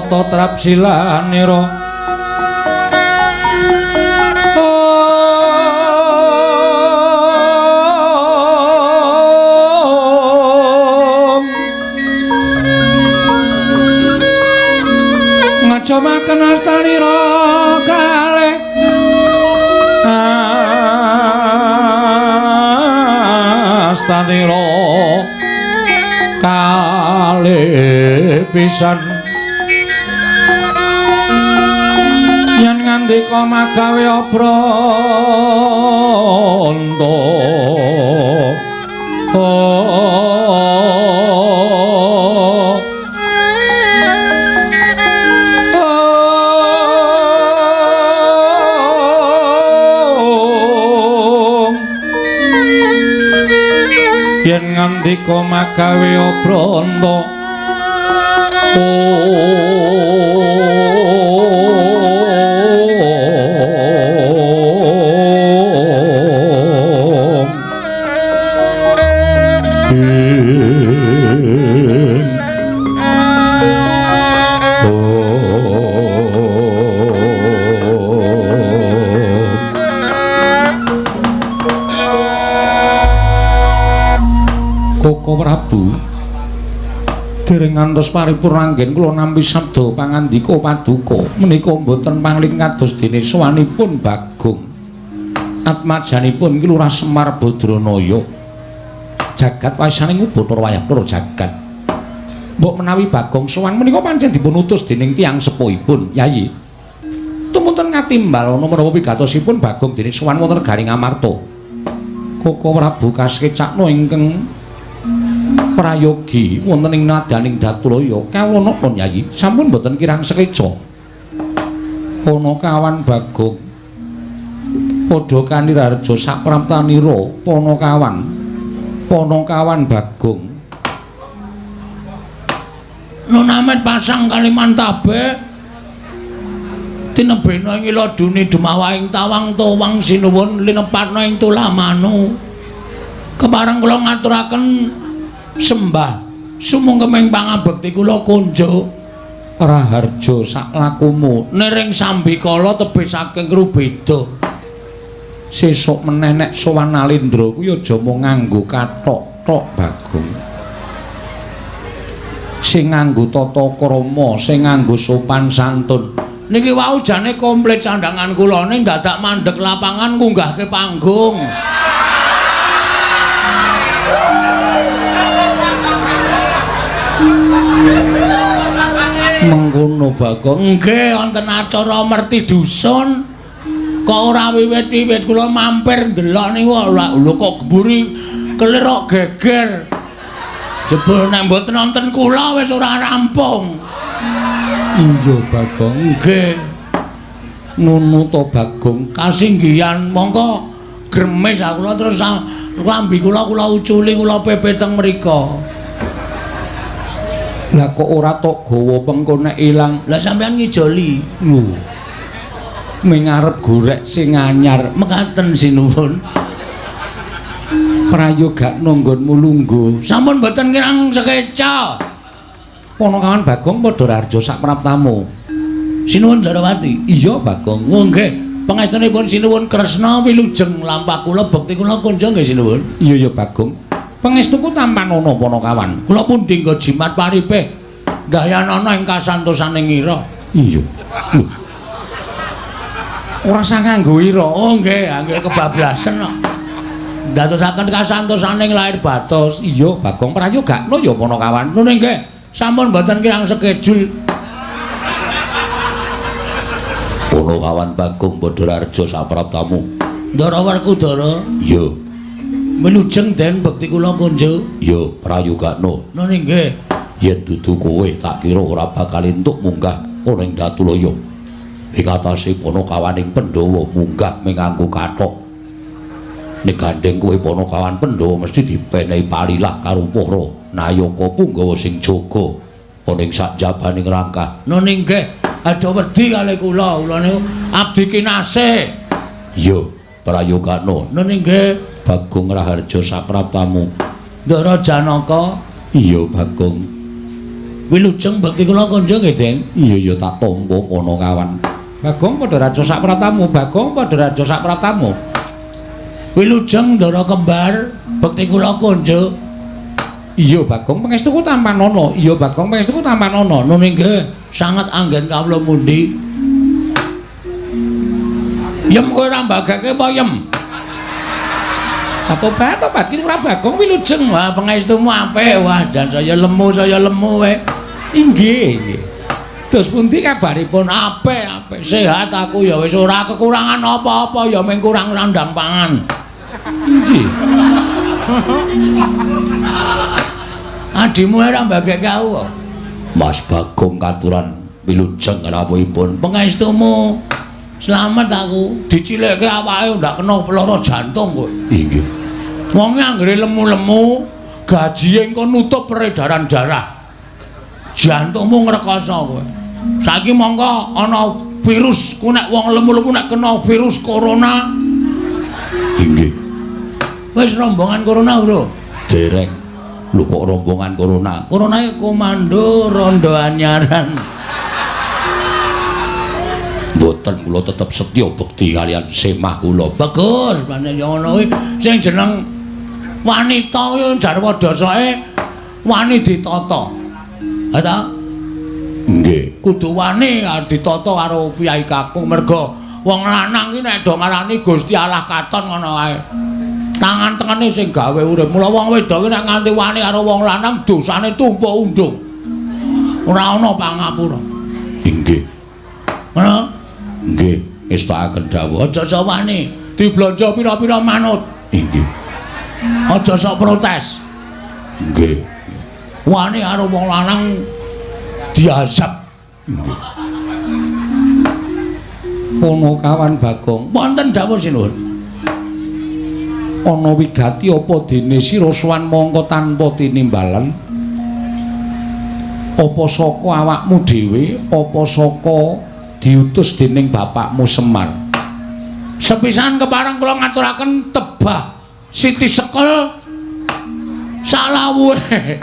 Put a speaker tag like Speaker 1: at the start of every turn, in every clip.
Speaker 1: tata trapsilanira. Ngajomaken astanira kalih astanira kalih pisan yen ngandika magawe obronto. Yen ngandika magawe obronto Koko Prabu dereng ngantos paripurna anggen kula nampi sabda pangandika paduka menika mboten pangling kados dene sowanipun Bagong atmajanipun Ki Lurah Semar Badranaya jagat wasaning Bathara wayah loro jagat. Mbok menawi Bagong sowan menika pancen dipun utus dening tiyang sepuhipun Yayi. Tumunten ngatimbal ana menapa pigatosipun Bagong dene sowan wonten Garing Amarta. Koko Prabu kasekcakna ingkang prayogi wonten ing nadaning Datulaya kawula napa Yayi sampun mboten kirang sekeca. Panakawan Bagong padha kaniraharja sapraptanira panakawan panakawan Bagong
Speaker 2: nunamet pasang Kalimantabe tinebena ing iladune dumawahing tawang towang sinuwun linepatna ing tulamanu. Kepareng kula ngaturaken sembah sumungkeming pangabekti kula kunjuk
Speaker 1: raharja saklakumu
Speaker 2: niring sambikala tebih saking Rubeda.
Speaker 1: Sesuk meneh nek sowan Nalindra kuwi aja mung nganggo kathok tok Bagong, sing nganggo tata krama, sing nganggo sopan santun.
Speaker 2: Niki wau jane komplit sandangan kula ning dadak mandheg lapangan ngunggahke panggung.
Speaker 1: Mengkono Bagong.
Speaker 2: Nggih, wonten acara merti dusun. Kok ora wiwit-wiwit kula mampir ndelok niku lho kok mburi kelir kok geger. Jebul nek mboten wonten kula wis ora rampung.
Speaker 1: Iya Bagong.
Speaker 2: Nggih.
Speaker 1: Ngono to Bagong.
Speaker 2: Kasinggihan mongko gremes aku kula terus klambi kula kula uculi kula pepe teng mriko.
Speaker 1: Lah kok ora tok gawa pengko nek ilang.
Speaker 2: Lah sampean ngijoli.
Speaker 1: Lho. Ming arep gorek sing anyar.
Speaker 2: Mekaten sinuwun.
Speaker 1: Prayogakno nggonmu lungguh.
Speaker 2: Sampun mboten kirang sekeca.
Speaker 1: Panakawan Bagong padha raharja sapraptamu.
Speaker 2: Sinuwun Darawati.
Speaker 1: Iya Bagong.
Speaker 2: Oh nggih. Pangestunipun sinuwun Kresna wilujeng lampah kula bekti kula kunjung nggih sinuwun.
Speaker 1: Iya ya Bagong. Pangestuku tampanana Panakawan.
Speaker 2: Kula pundi nggo jimat paripe gayanana ing kasantosaning ira.
Speaker 1: Iya. Lho. Ora usah nganggo ira.
Speaker 2: Oh nggih, angge kebablasen kok. Ndadosaken kasantosaning lahir batos.
Speaker 1: Iya Bagong prayogakno ya Panakawan.
Speaker 2: Nun nggih, sampun mboten kirang sekejul.
Speaker 1: Panakawan Bagong Badararja sapraptamu.
Speaker 2: Ndara Werkudara.
Speaker 1: Iya.
Speaker 2: Wilujeng den bekti kula kunjuk.
Speaker 1: Iya, prayogakno.
Speaker 2: Nun nggih.
Speaker 1: Yen dudu kowe tak kira ora bakal entuk munggah ana ing Datulaya. Ing atase panakawaning Pandhawa munggah mung nganggo kathok. Nek gandheng kowe panakawan Pandhawa mesti dipenehi palilah karo para nayaka punggawa sing jaga ana ing sakjabaning rangkah.
Speaker 2: Nun nggih, aja wedi kalih kula, kula niku abdi kinasih.
Speaker 1: Iya, prayogakno.
Speaker 2: Nun nggih.
Speaker 1: Bagong Raharja sapraptamu.
Speaker 2: Ndara Janaka.
Speaker 1: Iya Bagong.
Speaker 2: Wilujeng bekti kula konjo nggih, Den.
Speaker 1: Iya iya tak tampa kono kawan. Bagong padha raja sak pratamu, Bagong padha raja sak pratamu.
Speaker 2: Wilujeng Ndara kembar, bekti kula konjo.
Speaker 1: Iya Bagong pangestuku tampanana. Iya Bagong pangestuku tampanana.
Speaker 2: Nun inggih sanget anggen kawula mundi. Yem kowe ora mbagake apa yem?
Speaker 1: Tobat tobat ki ora Bagong wilujeng.
Speaker 2: Wah pangestumu apik. Wah jan saya lemu kowe.
Speaker 1: Inggih inggih. Terus pundi kabaripun?
Speaker 2: Apik apik sehat aku ya wis ora kekurangan apa-apa ya mung kurang sandang pangan.
Speaker 1: Inggih.
Speaker 2: Adimu ora mbageke aku kok. Mas Bagong katuran wilujeng rawuhipun. Pangestumu slamet aku. Dicilikke awake ndak kena lara jantung kowe.
Speaker 1: Inggih.
Speaker 2: Wong anggere lemu-lemu gajihe engko nutup peredaran darah. Jantungmu ngrekoso kowe. Saiki mongko ana virus ku nek wong lemu-lemu nek kena virus corona.
Speaker 1: Inggih.
Speaker 2: Wis rombongan corona urung?
Speaker 1: Dereng. Lho kok rombongan corona?
Speaker 2: Corona komando rondo anyaran.
Speaker 1: Mboten kula tetep setya bekti kalian semah kula.
Speaker 2: Bagus, pancen ya ngono kuwi. Sing jeneng wanita kuwi jarwa dasake wani ditata. Ha ta?
Speaker 1: Nggih.
Speaker 2: Kudu wani ditata karo piyai kakung merga wong lanang ki nek do ngarani Gusti Allah katon ngono kae. Tangan tengene sing gawe urip. Mula wong wedok ki nek nganti wani karo wong lanang dosane tumpuk undung. Ora ana pangapura.
Speaker 1: Inggih.
Speaker 2: Ngono?
Speaker 1: Nggih, ngestakaken dawuh.
Speaker 2: Aja sok wani, diblanja pira-pira manut.
Speaker 1: Inggih.
Speaker 2: Aja sok protes.
Speaker 1: Nggih.
Speaker 2: Wani karo wong lanang diazab.
Speaker 1: Nggih. Ponokawan Bagong,
Speaker 2: wonten dawuh sinuwun.
Speaker 1: Ana wigati apa dene sira sowan mongko tanpa tinimbalan? Apa saka awakmu dhewe, apa saka diutus dening bapakmu Semar?
Speaker 2: Sepisan kepareng kula ngaturaken tebah Siti Sekel salawuhe.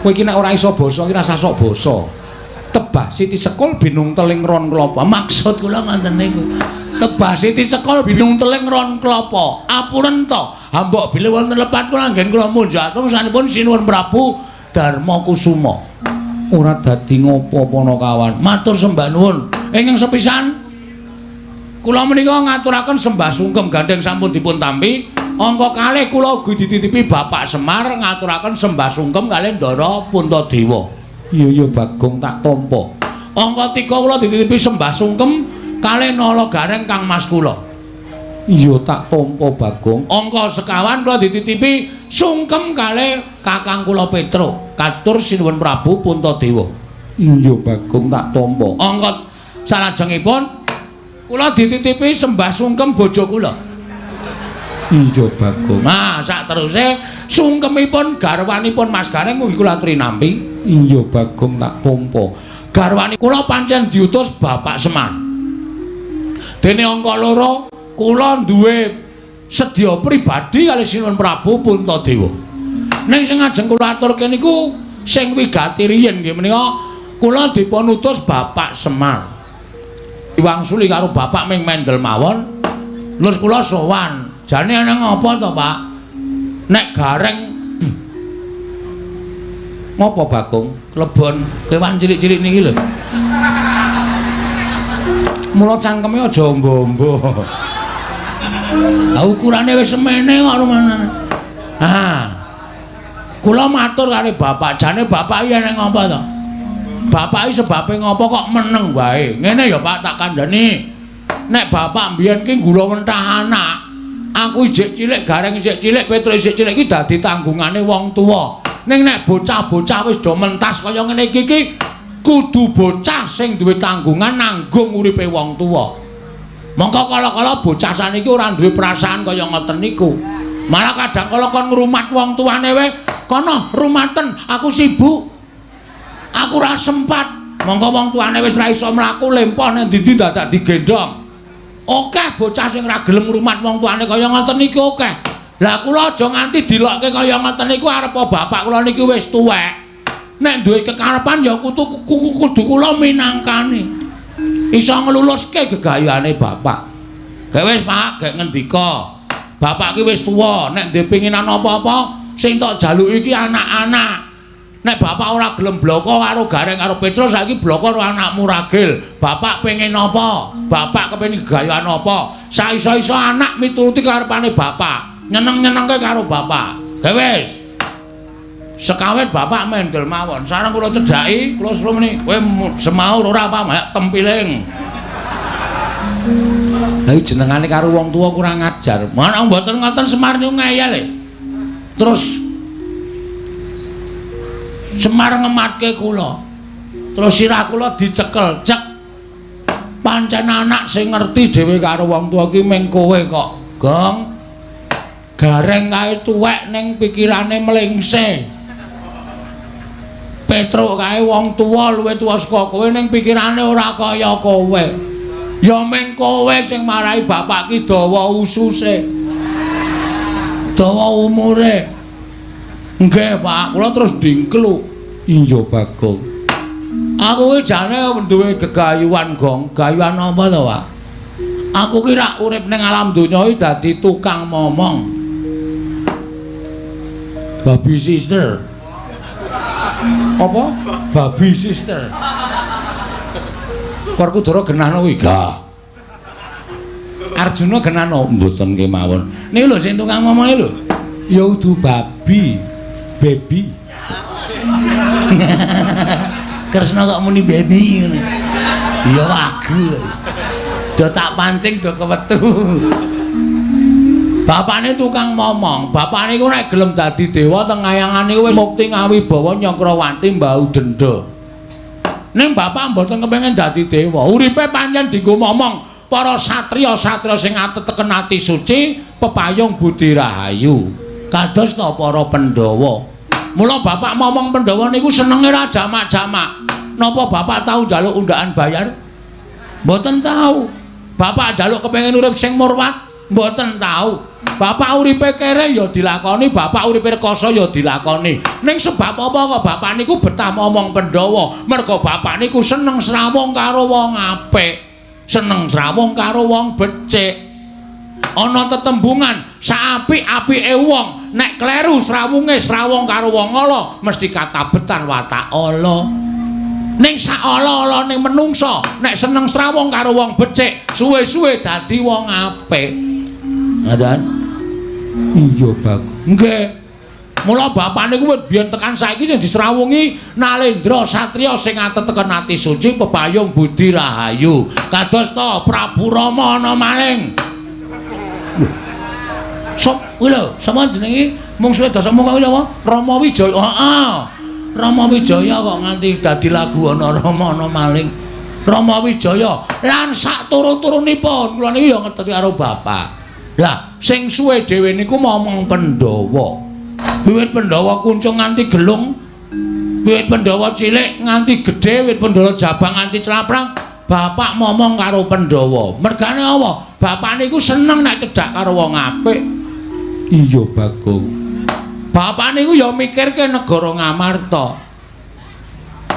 Speaker 1: Kowe iki nek ora iso basa iki rasah sok basa. Tebah Siti Sekul binung teling ron klapa.
Speaker 2: Maksud kula ngoten niku. Tebah Siti Sekul binung teling ron klapa. Apuren to, hambok bilih wonten lepat kula anggen kula munjatur sanipun Sinuwun Prabu Darma Kusuma.
Speaker 1: Ora dadi ngopo Panakawan.
Speaker 2: Matur sembah nuwun. Ingkang sepisan kula menika ngaturaken sembah sungkem gandheng sampun dipun tampi. Angka kalih kula ugi dititipi Bapak Semar ngaturaken sembah sungkem kalih Ndara Puntadewa.
Speaker 1: Iya iya Bagong tak tampa.
Speaker 2: Angka 3 kula dititipi sembah sungkem kalih Nala Gareng Kang Mas kula.
Speaker 1: Iya tak tampa Bagong.
Speaker 2: Angka sekawan kula dititipi sungkem kalih Kakang kula Petro. Katur Sinuwun Prabu Puntadewa.
Speaker 1: Iya Bagong tak tampa.
Speaker 2: Angka salajengipun kula dititipi sembah sungkem bojo kula.
Speaker 1: Iya Bagong.
Speaker 2: Nah, sakteruse sungkemipun garwanipun Mas Gareng ugi kula trinampi.
Speaker 1: Iya Bagong tak tampa.
Speaker 2: Garwani kula pancen diutus Bapak Semar. Dene angka 2 kula duwe sedya pribadi kalih Sinuwun Prabu Puntadewa. Ning sing ajeng kula aturke niku sing wigati riyin nggih menika kula dipun utus Bapak Semar. Diwangsuli karo bapak ming mendel mawon. Terus kula sowan. Jane ana ngapa to, Pak? Nek Gareng
Speaker 1: ngopo Bagong?
Speaker 2: Klebon kewan cilik-cilik niki lho.
Speaker 1: Mula cangkeme aja ombo-ombo.
Speaker 2: Lah ukurane wis semene kok rumanane. Ah. Kula matur karo bapak, jane bapak iki ana ngapa to? Bapak iki sebabe ngopo kok meneng wae? Ngene ya Pak tak kandhani. Nek bapak mbiyen ki gula wentah anak, aku isih cilik, Gareng isih cilik, Petro isih cilik iki dadi tanggungane wong tuwa. Ning nek bocah-bocah wis do mentas kaya ngene iki iki kudu bocah sing duwe tanggungan nanggung uripe wong tuwa. Mongko kala-kala bocah saniki ora duwe perasaan kaya ngoten niku. Malah kadang kala kon ngrumat wong tuane wae, kono rumaten, aku sibuk. Aku ora sempat. Mongko wong tuane wis ora iso mlaku lempoh nang ndi-ndi dadak digendhong. Akeh bocah sing ora gelem ngrumat wong tuane kaya ngoten niku akeh. Lah kula aja nganti dilokke kaya ngoten niku arepa bapak kula niki wis tuwek. Nek duwe kekarepan ya kudu kudu kula minangkani. Iso ngluluske gegayuhane bapak. Gek wis Pak, gek ngendika. Bapak ki wis tuwa, nek ndek pinginan apa-apa sing tok jaluki iki anak-anak. Nek bapak ora gelem bloko karo Gareng karo Petruk, saiki bloko karo anakmu Ragil. Bapak pengen apa? Bapak kepengin gegayuhan apa? Saiso-iso anak mituruti karepane bapak. Nyeneng-nyenengke karo bapak. Gek wis. Sekawet bapak mendel mawon. Sareng kula cedhaki, kula suruh muni, kowe semaur ora apa mayak tempiling. Lha jenengane karo wong tuwa kurang ajar. Mana mboten ngoten Semar niku ngeyel e. Terus Semar ngematke kula. Terus sirah kula dicekel, cek. Pancen anak sing ngerti dhewe karo wong tuwa ki ming kowe kok, Gong. Gareng kae tuwek ning pikirane mlengse. Petruk kae wong tuwa luwih tuwa saka kowe ning pikirane ora kaya kowe. Ya ming kowe sing marai bapak ki dawa ususe. Dawa umure. Nggih, Pak, kula terus ndingkluk.
Speaker 1: Iya, Bagong.
Speaker 2: Aku ki jane duwe gegayuhan, Gong. Gayuhan apa to, Pak? Aku ki rak urip ning alam donya iki dadi tukang momong. Babi sister. Apa? Babi sister.
Speaker 1: Werkudara genahno kuwi? Gah. Arjuna genahno mboten kemawon.
Speaker 2: Niku lho sing tukang momonge lho.
Speaker 1: Ya udu babi. Baby.
Speaker 2: Kresna kok muni baby ngene. Ya wagu. Do tak pancing do kewetu. Bapakne tukang momong. Bapakne iku nek gelem dadi dewa teng kayangan niku wis mukti ngawibawa Nyakrawati mbau denda. Ning bapak mboten kepengin dadi dewa. Uripe pancen dienggo momong para satriya-satriya sing ateteken ati suci, pepayung budi rahayu. Kados ta para Pandhawa. Mula bapak momong Pandhawa niku senenge ra jamak-jamak. Napa bapak tau njaluk undaan bayar? Mboten tau. Bapak njaluk kepengin urip sing murwat? Mboten tau. Bapak uripe kere ya dilakoni, bapak uripe rekoso ya dilakoni. Ning sebab apa kok bapak niku betah momong Pandhawa? Mergo bapak niku seneng srawung karo wong apik, seneng srawung karo wong becik. Ana tetembungan saapik-apike wong, nek kleru srawunge srawung karo wong ala, mesti katabetan watak ala. Ning sak ala-alane menungsa, nek seneng srawung karo wong becik, suwe-suwe dadi wong apik. Ngoten?
Speaker 1: Iya, Bagong.
Speaker 2: Nggih. Mula bapak niku wis biyen tekan saiki sing disrawungi Nalendra satriya sing ateteken ati suci pepayung budi rahayu. Kados ta Prabu Rama ana maling. Sop kuwi lho, sapa jenenge? Mungsuhe Dasamuka kuwi sapa? Rama Wijaya. Heeh. Rama Wijaya kok nganti dadi lagu ana Rama ana maling. Rama Wijaya lan sak turu-turunipun kula niki ya ngeteti karo bapak. Lah, sing suwe dhewe niku momong Pandhawa. Wiwit Pandhawa kuncung nganti gelung, wiwit Pandhawa cilik nganti gedhe, wiwit Pandhawa jabang nganti claprang, bapak momong karo Pandhawa. Mergane apa? Bapak niku seneng nek cedhak karo wong apik.
Speaker 1: Iya, Bagong.
Speaker 2: Bapak niku ya mikirke negara Ngamarta.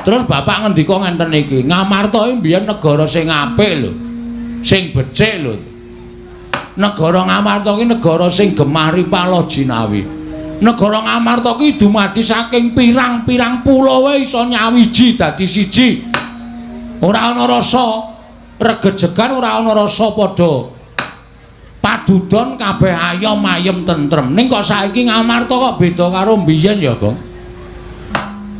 Speaker 2: Terus bapak ngendika ngenten iki, Ngamarta iki mbiyen negara sing apik lho. Sing becik lho. Negara Ngamarta iki negara sing gemah ripala jinawi. Negara Ngamarta iki dumadi saking pirang-pirang pulo wae iso nyawiji dadi siji. Ora ana rasa regejegan, ora ana rasa padha padudon, kabeh ayom ayem tentrem. Ning kok saiki Ngamarta kok beda karo mbiyen ya, Gong?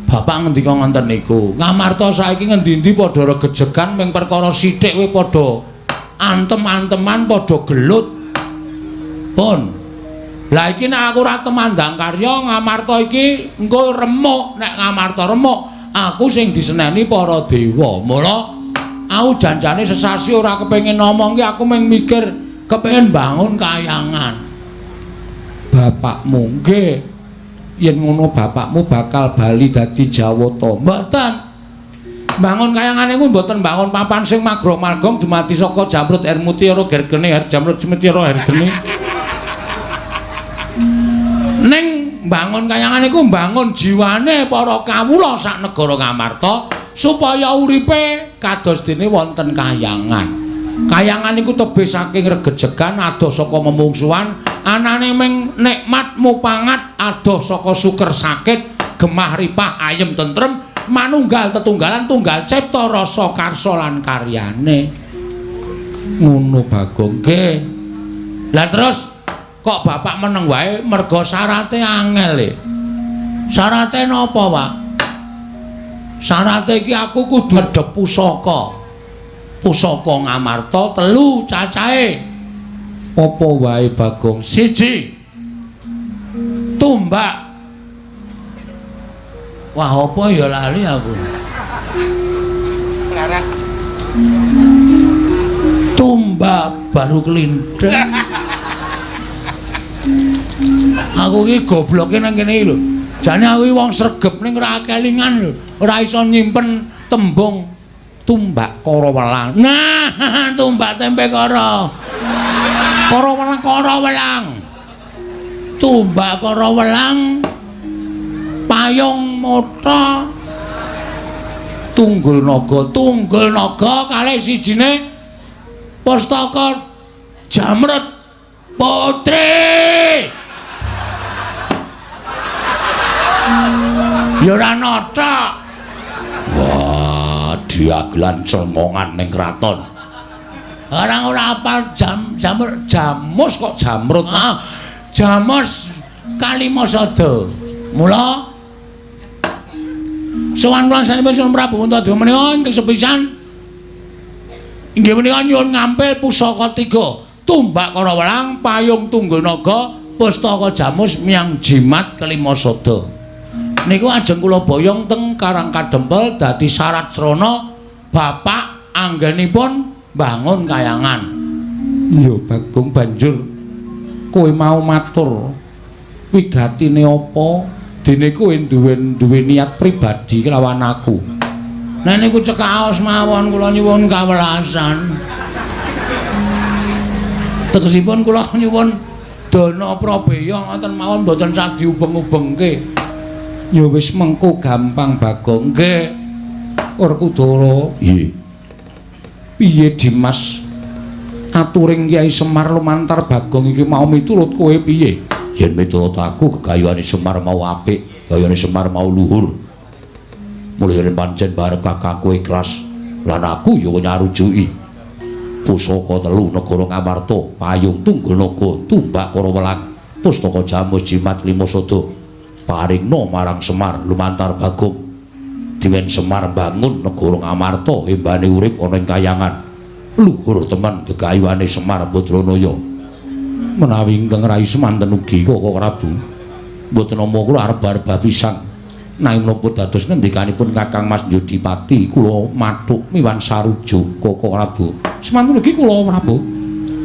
Speaker 2: Bapak ngendika ngoten niku. Ngamarta saiki ngendi-endi padha regejegan ming perkara sithik wae padha antem-anteman, padha gelut. Pun. Lah iki nek aku ora temandang karya Ngamarta iki engko remuk. Nek Ngamarta remuk, aku sing diseneni para dewa. Mula aku janjane sesasi ora kepengin ngomong ki, aku mung mikir kepengin bangun kayangan.
Speaker 1: Bapakmu nggih, yen ngono bapakmu bakal bali dadi Jawata.
Speaker 2: Mboten. Bangun kayangan niku mboten bangun papan sing magrong-magrong dumadi saka jamrut air mutiara gergene, jamrut mutiara hergene. Ning mbangun kayangan iku mbangun jiwane para kawula sak negara Ngamarta supaya uripe kados dene wonten kayangan. Kayangan iku tebih saking regejegan, adoh saka memungsuhan, anane ming nikmat mupangat, adoh saka suker sakit, gemah ripah ayem tentrem, manunggal tetunggalan tunggal cipta rasa karsa lan karyane. Ngono Bagong. Nggih. Lah terus kok bapak meneng wae merga syarate angel e. Syarate napa, Pak? Syarate iki aku kudu ngedhep pusaka. Pusaka Ngamarta 3 cacahe.
Speaker 1: Apa wae Bagong?
Speaker 2: 1. Tumbak. Wah, apa ya lali aku.
Speaker 3: Larat.
Speaker 2: Tumbak baru kelindeng. Aku iki gobloke nang kene iki lho. Jane aku iki wong sregep ning ora kelingan lho. Ora iso nyimpen tembung
Speaker 1: tumbak kara welang.
Speaker 2: Nah, tumbak tempe kara. Kara welang, kara welang. Tumbak kara welang. Payung mata
Speaker 1: tunggul naga,
Speaker 2: tunggul naga kalih sijine pustaka Jamrut Putri. Ya ora nata.
Speaker 1: Wah, diagelan cengongan ning kraton.
Speaker 2: Orang ora apal jam jamur
Speaker 1: jamus kok jamrut.
Speaker 2: Ah, jamus Kalimasada. Mula sowan kula sanipun Sunan Prabu Puntadewa menika ingkang sepisan inggih menika nyuwun ngampil pusaka 3, tumbak kara welang, payung tunggul naga, pustaka jamus miang jimat Kalimasada. Niku ajeng kula boyong teng Karang Kadempel dadi syarat srana bapak anggenipun mbangun kayangan.
Speaker 1: Iya Bagong, banjur kowe mau matur wigatine apa? Dene kowe duwe niat pribadi kelawan aku.
Speaker 2: Nah niku cekaos mawon kula nyuwun kawelasan. Tegesipun kula nyuwun dana prabeya ngoten mawon mboten sah diubeng-ubengke.
Speaker 1: Ya wis mengko gampang Bagong.
Speaker 2: Nggih.
Speaker 1: Werkudara. Nggih. Piye Dimas? Aturing Kyai Semar lumantar Bagong iki mau miturut kowe piye? Yen miturut aku gegayuhane Semar mau apik, gayane Semar mau luhur. Mulih yen pancen bareng kakangku ikhlas lan aku ya nyarujuki. Pusaka 3 negara Ngamarta, payung tunggul naga, tumbak kara welang, pustaka jamus jimat Limasada. Paringna marang Semar lumantar Bagong. Diwen Semar bangun negara Ngamarta embane urip ana ing kayangan. Luhur temen gegayuhane Semar Badranaya. Menawi ingkang rai semanten ugi Koko Prabu. Mboten nampa kula arep-arep pisan. Nanging menapa dados ngendikanipun Kakang Mas Yodipati kula mathuk miwan sarujuk Koko Prabu. Semanten ugi kula Prabu.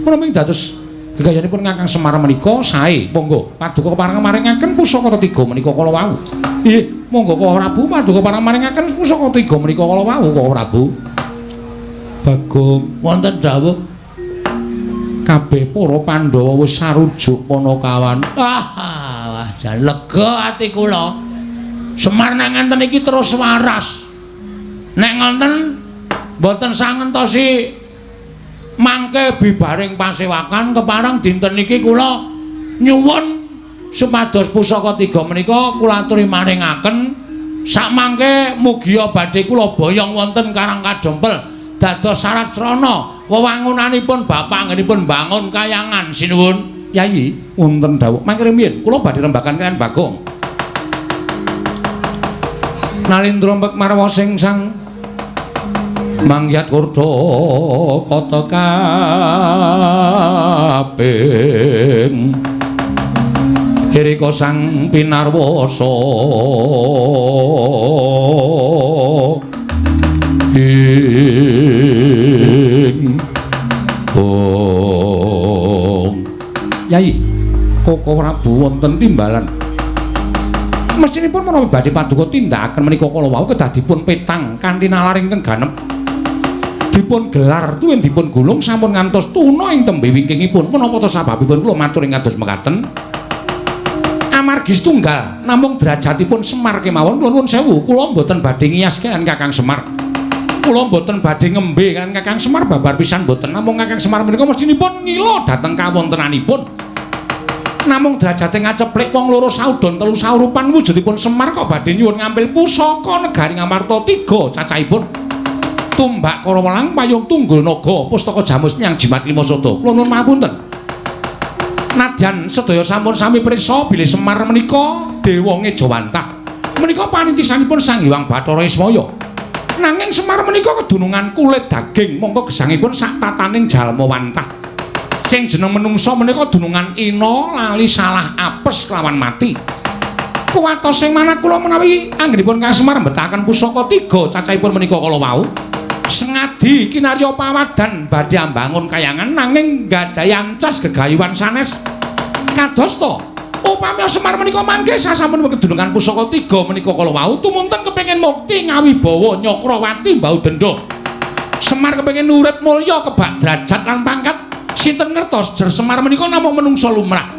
Speaker 1: Menawi dados gegayanipun Kakang Semar menika sae. Monggo paduka pareng maringaken pusaka tetiga menika kala wau. Nggih, monggo Koko Prabu paduka pareng maringaken pusaka tiga menika kala wau Koko Prabu. Bagong
Speaker 2: wonten dawuh
Speaker 1: kabeh para Pandhawa wis sarujuk Panakawan.
Speaker 2: Ah, wah jan lega ati kula. Semar nang ngenten iki terus waras. Nek ngonten mboten sangentosi mangke bibaring pasewakan kepareng dinten niki kula nyuwun supados pusaka tiga menika kula aturi maringaken sakmangke mugia badhe kula boyong wonten Karang Kadempel dados syarat srana wewangunanipun bapak anggenipun mbangun kayangan. Sinuwun
Speaker 1: Yayi, wonten dawuh mangke rumiyin kula badhe rembagan kaliyan Bagong. Nalindra mek marwa sing sang mangyat kurda kata kaping Hirika sang pinarwasa ing ong. Yai, Koko Prabu wonten timbalan. Mestinipun menawi badhe paduka tindakaken menika kala wau kedah dipun petang kanthi nalar ingkang ganep. Dipun gelar tuwin dipun gulung sampun ngantos tuna ing tembe wingkingipun. Menapa ta sababipun kula matur ing kados mekaten? Amargi setunggal namung derajatipun Semar kemawon kula nuwun sewu, kula mboten badhe ngiyas kaliyan Kakang Semar. Kula mboten badhe ngembe kaliyan Kakang Semar babar pisan mboten. Namung Kakang Semar menika mestinipun ngila dhateng kawontenanipun. Namung derajate ngaceplik wong loro saudon telu saurupan wujudipun Semar kok badhe nyuwun ngampil pusaka negari Ngamarta 3 cacahipun. Tumbak Karawelang payung tunggul naga pustaka jamus nyang jimat lima sada. Kula nuwun pangapunten. Nadyan sedaya sampun sami prisa bilih Semar menika dewa ngejawantah. Menika panintisanipun Sang Hyang Bathara Ismaya. Nanging Semar menika kedunungan kulit daging mongko gesangipun sak tataning jalma wantah. Sing jeneng menungsa menika dunungan ina lali salah apes kelawan mati. Kuwatos sing manah kula menawi anggenipun Kang Semar mbetahaken pusaka 3 cacahipun menika kala wau. Sengadi kinarya pawadan badhe ambangun kayangan nanging nggadahi ancas gegayuhan sanes. Kadosta upami Semar menika mangke sasampun kedunungan pusaka 3 menika kala wau tumunten kepengin mukti ngawibawa Nyakrawati mbau denda. Semar kepengin urip mulya kebak derajat lan pangkat. Sinten ngertos jer Semar menika namung menungsa lumrah.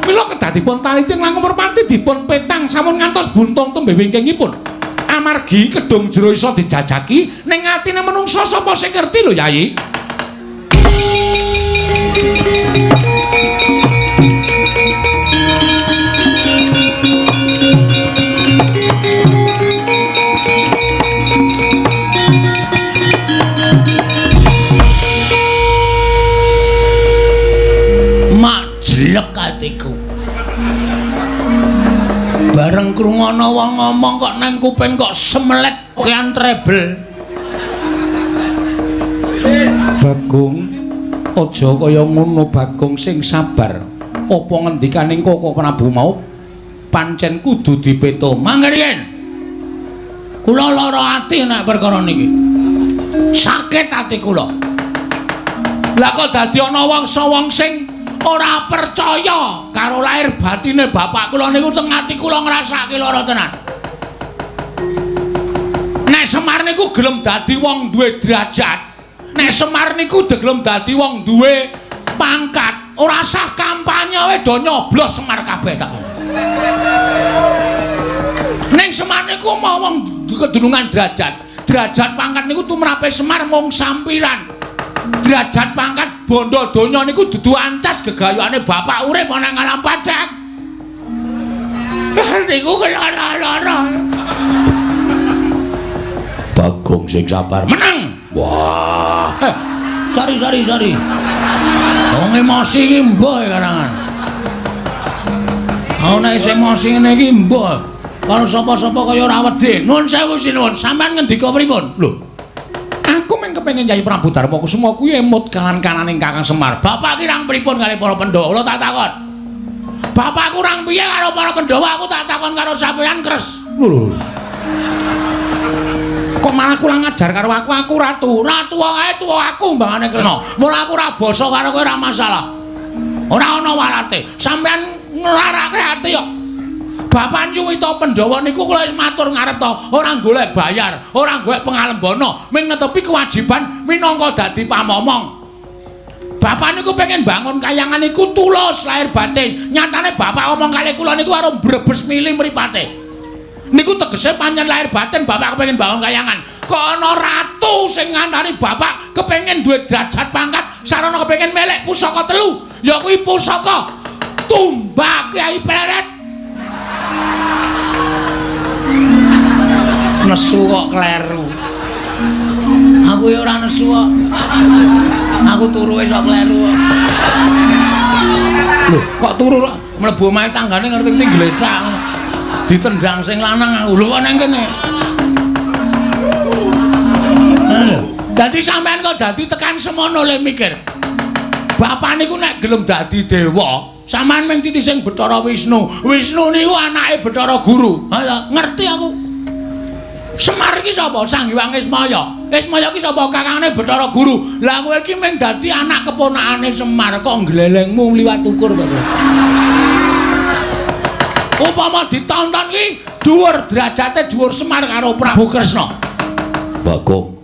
Speaker 1: Mila kedah dipun taliti langkung merpati dipun petang sampun ngantos buntung tembe wingkingipun. Amargi kedung jero iso dijajaki ning atine menungsa sapa sing ngerti lho Yayi.
Speaker 2: Mak jelek atiku. Bareng krungono wong ngomong kok nang kuping kok semelet kian trebel.
Speaker 1: Bagong, aja kaya ngono Bagong, sing sabar. Apa ngendikaning Koko Prabu mau pancen kudu dipeto.
Speaker 2: Mangke riyen. Kula lara ati nek perkara niki. Sakit ati kula. Lah kok dadi ana wong sing ora percaya karo lahir batine bapak kula niku teng ati kula ngrasake lara tenan. Nek Semar niku gelem dadi wong duwe derajat, nek Semar niku gelem dadi wong duwe pangkat, ora sah kampanye wae do nyoblos Semar kabeh tak. Ning Semar niku mau wong kedunungan derajat, derajat pangkat niku tumrape Semar mung sampiran. Derajat pangkat bondo donya niku dudu ancas gegayane bapak urip ana nang alam padhang. Niku lara-lara.
Speaker 1: Bagong sing sabar.
Speaker 2: Menang.
Speaker 1: Wah.
Speaker 2: Sorry. Wong emosi iki mbuh karangan. Ana sing emosi ngene iki mbuh. Karo sapa-sapa kaya ora wedi. Nuwun sewu sinuwun, sampean ngendika pripun?
Speaker 1: Lho. Aku mung kepengin Kyai Prabu Darma Kusuma kuwi emut kalan-kalaning Kakang Semar.
Speaker 2: Bapak ki rang pripun kali para Pandhawa? Kula tak takon. Bapak kurang piye karo para Pandhawa? Aku tak takon karo sampeyan, Kres.
Speaker 1: Lho. Kok malah kurang ajar karo aku? Aku ratu.
Speaker 2: Ratu wae tuwa aku mbangane Kresna. Mula aku ora basa karo kowe ora masalah. Ora ana walate. Sampeyan nglarake ati kok. Bapak nyuwita Pandhawa niku kula wis matur ngarep to, ora golek bayar, ora golek pengalembana, ming netepi kewajiban minangka dadi pamomong. Bapak niku pengen bangun kayangan niku tulus lahir batin. Nyatane bapak omong kali kula niku karo brebes mili mripate. Niku tegese pancen lahir batin bapak kepengin bangun kayangan. Kok ana ratu sing ngantari bapak kepengin duwe derajat pangkat, sarana kepengin melek pusaka telu, ya kuwi pusaka tumbak Kyai Pleret. Nesu kok kleru. Aku ya ora nesu kok. Aku turu wis kok kleru kok. Lho, kok turu mlebu omahe tanggane ngerti-ngerti glesak. Ditendang sing lanang aku. Lho kok nang kene. Dadi sampean kok dadi tekan semono le mikir. Bapak niku nek gelem dadi dewa, sampean mung titi sing Bathara Wisnu. Wisnu niku anake Bathara Guru. Ha ngerti aku. Semar iki sapa? Sang Hyang Ismaya. Ismaya iki sapa? Kakangne Bathara Guru. Lah kowe iki mung dadi anak keponakane Semar kok glelengmu liwat ukur to. Upama ditonton ki dhuwur derajate dhuwur Semar karo Prabu Kresna.
Speaker 1: Bagong,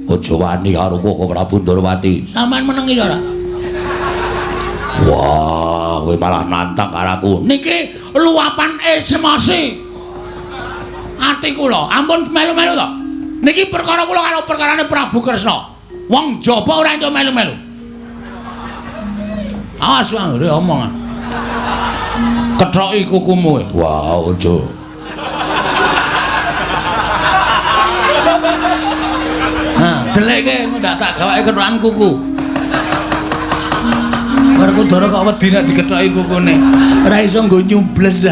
Speaker 1: aja wani karo Koko Prabu Ndorowati.
Speaker 2: Sampeyan meneng iki ora?
Speaker 1: Wah, kowe malah nantang karo aku.
Speaker 2: Niki luapan emosi. Ati kula, ampun melu-melu to. Niki perkara kula karo perkarane Prabu Kresna. Wong jaba ora entuk melu-melu. Awas anggere omong. Kethoki kukumu. Wah, aja. Nah, deleke ndak tak gawake kethokan kuku. Werkudara kok wedi nek dikethoki kukune. Ora iso nggo nyubles.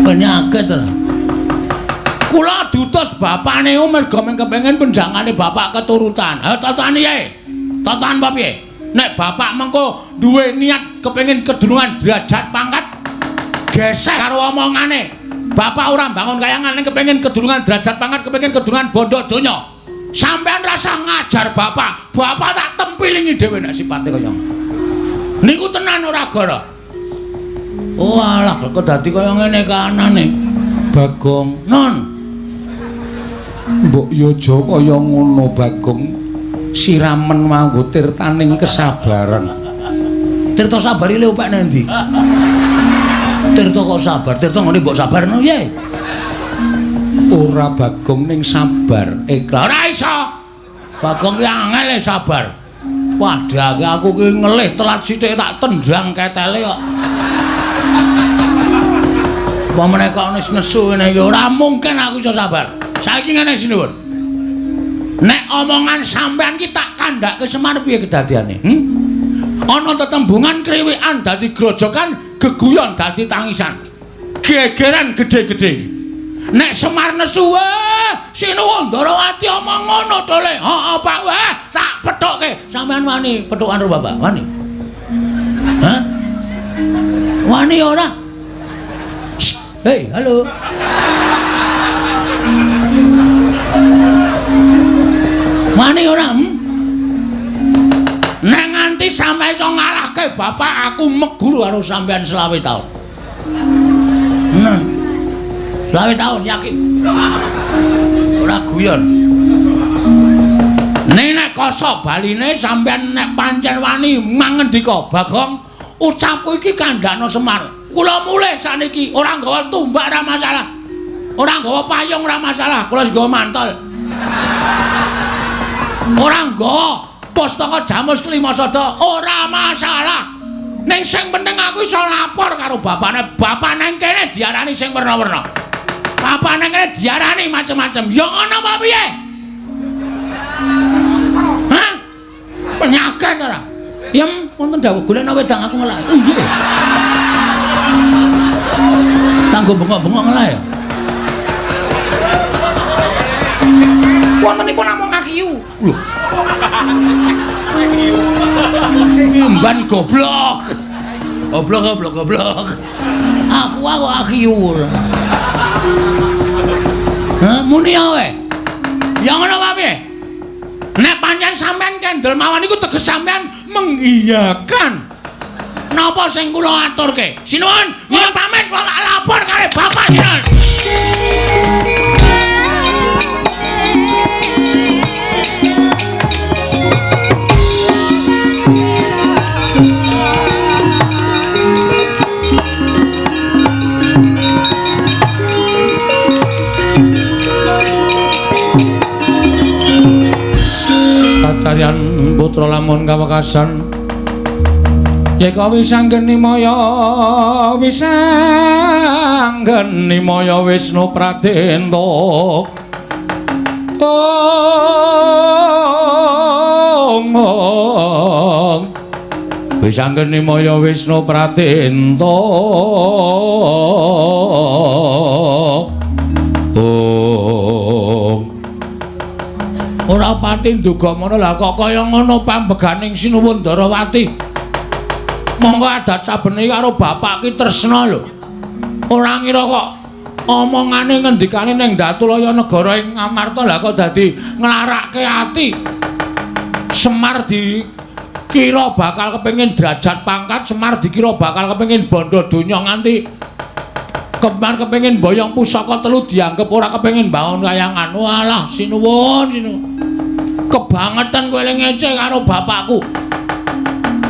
Speaker 2: Penyakit to. Kula diutus bapakne merga kepengin penjangane bapak keturutan. Ha totane piye? Totan apa piye? Nek bapak mengko duwe niat kepengin kedunungan derajat pangkat geseh karo omongane. Bapak ora bangun kayangan ning kepengin kedunungan derajat pangkat, kepengin kedunungan bondo donya. Sampeyan rasa ngajar bapak, bapak tak tempilingi dhewe nek sipate kaya ngono. Niku tenan ora gara. Oh alah kok dadi kaya ngene kahanane.
Speaker 1: Bagong,
Speaker 2: non.
Speaker 1: Mbok yo aja kaya ngono Bagong. Siramen nganggo tirtaning kesabaran.
Speaker 2: Tirta sabari le opek nang ndi? Tirta kok sabar, tirta ngene mbok sabarno piye?
Speaker 1: Ora Bagong ning sabar ikhlas.
Speaker 2: Ora iso. Bagong ki angel e sabar. Wadah aku ki ngelih telat sithik tak tendang ketele kok. Apa meneh kok nesu ngene iki ora mungkin aku iso sabar. Saiki ngene sinuwun. Nek omongan sampean ki tak kandhake Semar piye kedadiane? Ana tetembungan kriwikan dadi grojokan, geguyon dadi tangisan. Gegeran gedhe-gedhe. Nek Semar nesu, wah, sinuwun Ndarawati omong ngono to le. Heeh, Pak, wah, tak pethukke. Sampean wani pethukan karo bapak? Wani? Hah? Wani ora? Hei, halo. Wani ora? Nek nganti sampe iso ngalahke bapak, aku meguru karo sampean 25 taun. Nen. 25 taun yakin. Ora guyon. Nek nek kosok baline sampean nek pancen wani mangendika, Bagong, ucapku iki kandhana Semar. Kula mulih saniki ora nggawa tumbak ora masalah. Ora nggawa payung ora masalah, kula wis nggawa mantol. Ora nggawa pustaka Jamus Klimasada ora masalah. Ning sing penting aku iso lapor karo bapakne. Bapak nang kene diarani sing werna-werna. Bapak nang kene diarani macem-macem. Ya ngono apa piye? Hah? Penyakit ora? Yem, wonten dawuh golekno wedang aku ngelak. Oh nggih. Tanggo bengok-bengok ngelak ya. Wontenipun namung akiyu. Lho. Imban goblok. Goblok goblok goblok. Aku akiyu. Hah, muni ae. Ya ngono apa piye? Nek pancen sampean kendel mawon iku teges sampean mengiyakan. Napa sing kula aturke? Sinuwun, nyuwun pamit kula tak lapor karo bapak sinuwun.
Speaker 1: Kacaryan putra lamun kawekasan yeka wisanggeni maya wisanggeni maya Wisnu Pradenta. Ong wisanggeni maya Wisnu Pradenta. Ong
Speaker 2: ora pati nduga mono lah kok kaya ngono pambeganing Sinuwun Ndarawati. Monggo adat sabene karo bapak ki tresna lho. Ora ngira kok omongane ngendikane ning Datulaya negara ing Amarta lah kok dadi nglarake ati. Semar dikira bakal kepengin derajat pangkat, Semar dikira bakal kepengin bondo donya nganti Kemar kepengin boyong pusaka telu dianggep ora kepengin bangun kayangan. Walah sinuwun sinuwun. Kebangetan kowe ngece karo bapakku.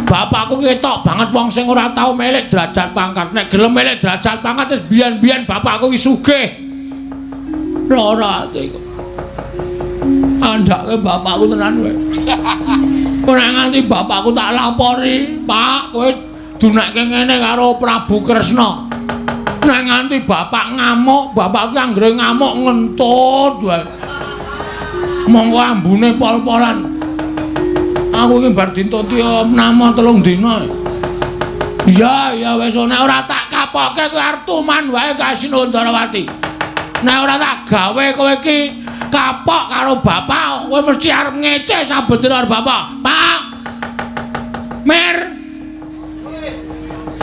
Speaker 1: Bapakku ketok banget wong sing ora tau milik derajat pangkat. Nek gelem milik derajat pangkat wis biyen-biyen bapakku ki sugih. Lara ati kok. Andhake bapakku tenan kowe. Ora nganti bapakku tak lapori, Pak, kowe dunekke ngene karo Prabu Kresna. Nek nganti bapak ngamuk, bapakku anggere ngamuk ngentut wae. Monggo ambune pol-polan. Aku iki bar dintuti nama 3 dina. Iya, ya wis nek ora tak kapoke kowe arep tuman wae ka Sinuwun Darawati. Nek ora tak gawe kowe iki kapok karo bapak, kowe mesti arep ngece saben dina karo bapak. Pak. Mir.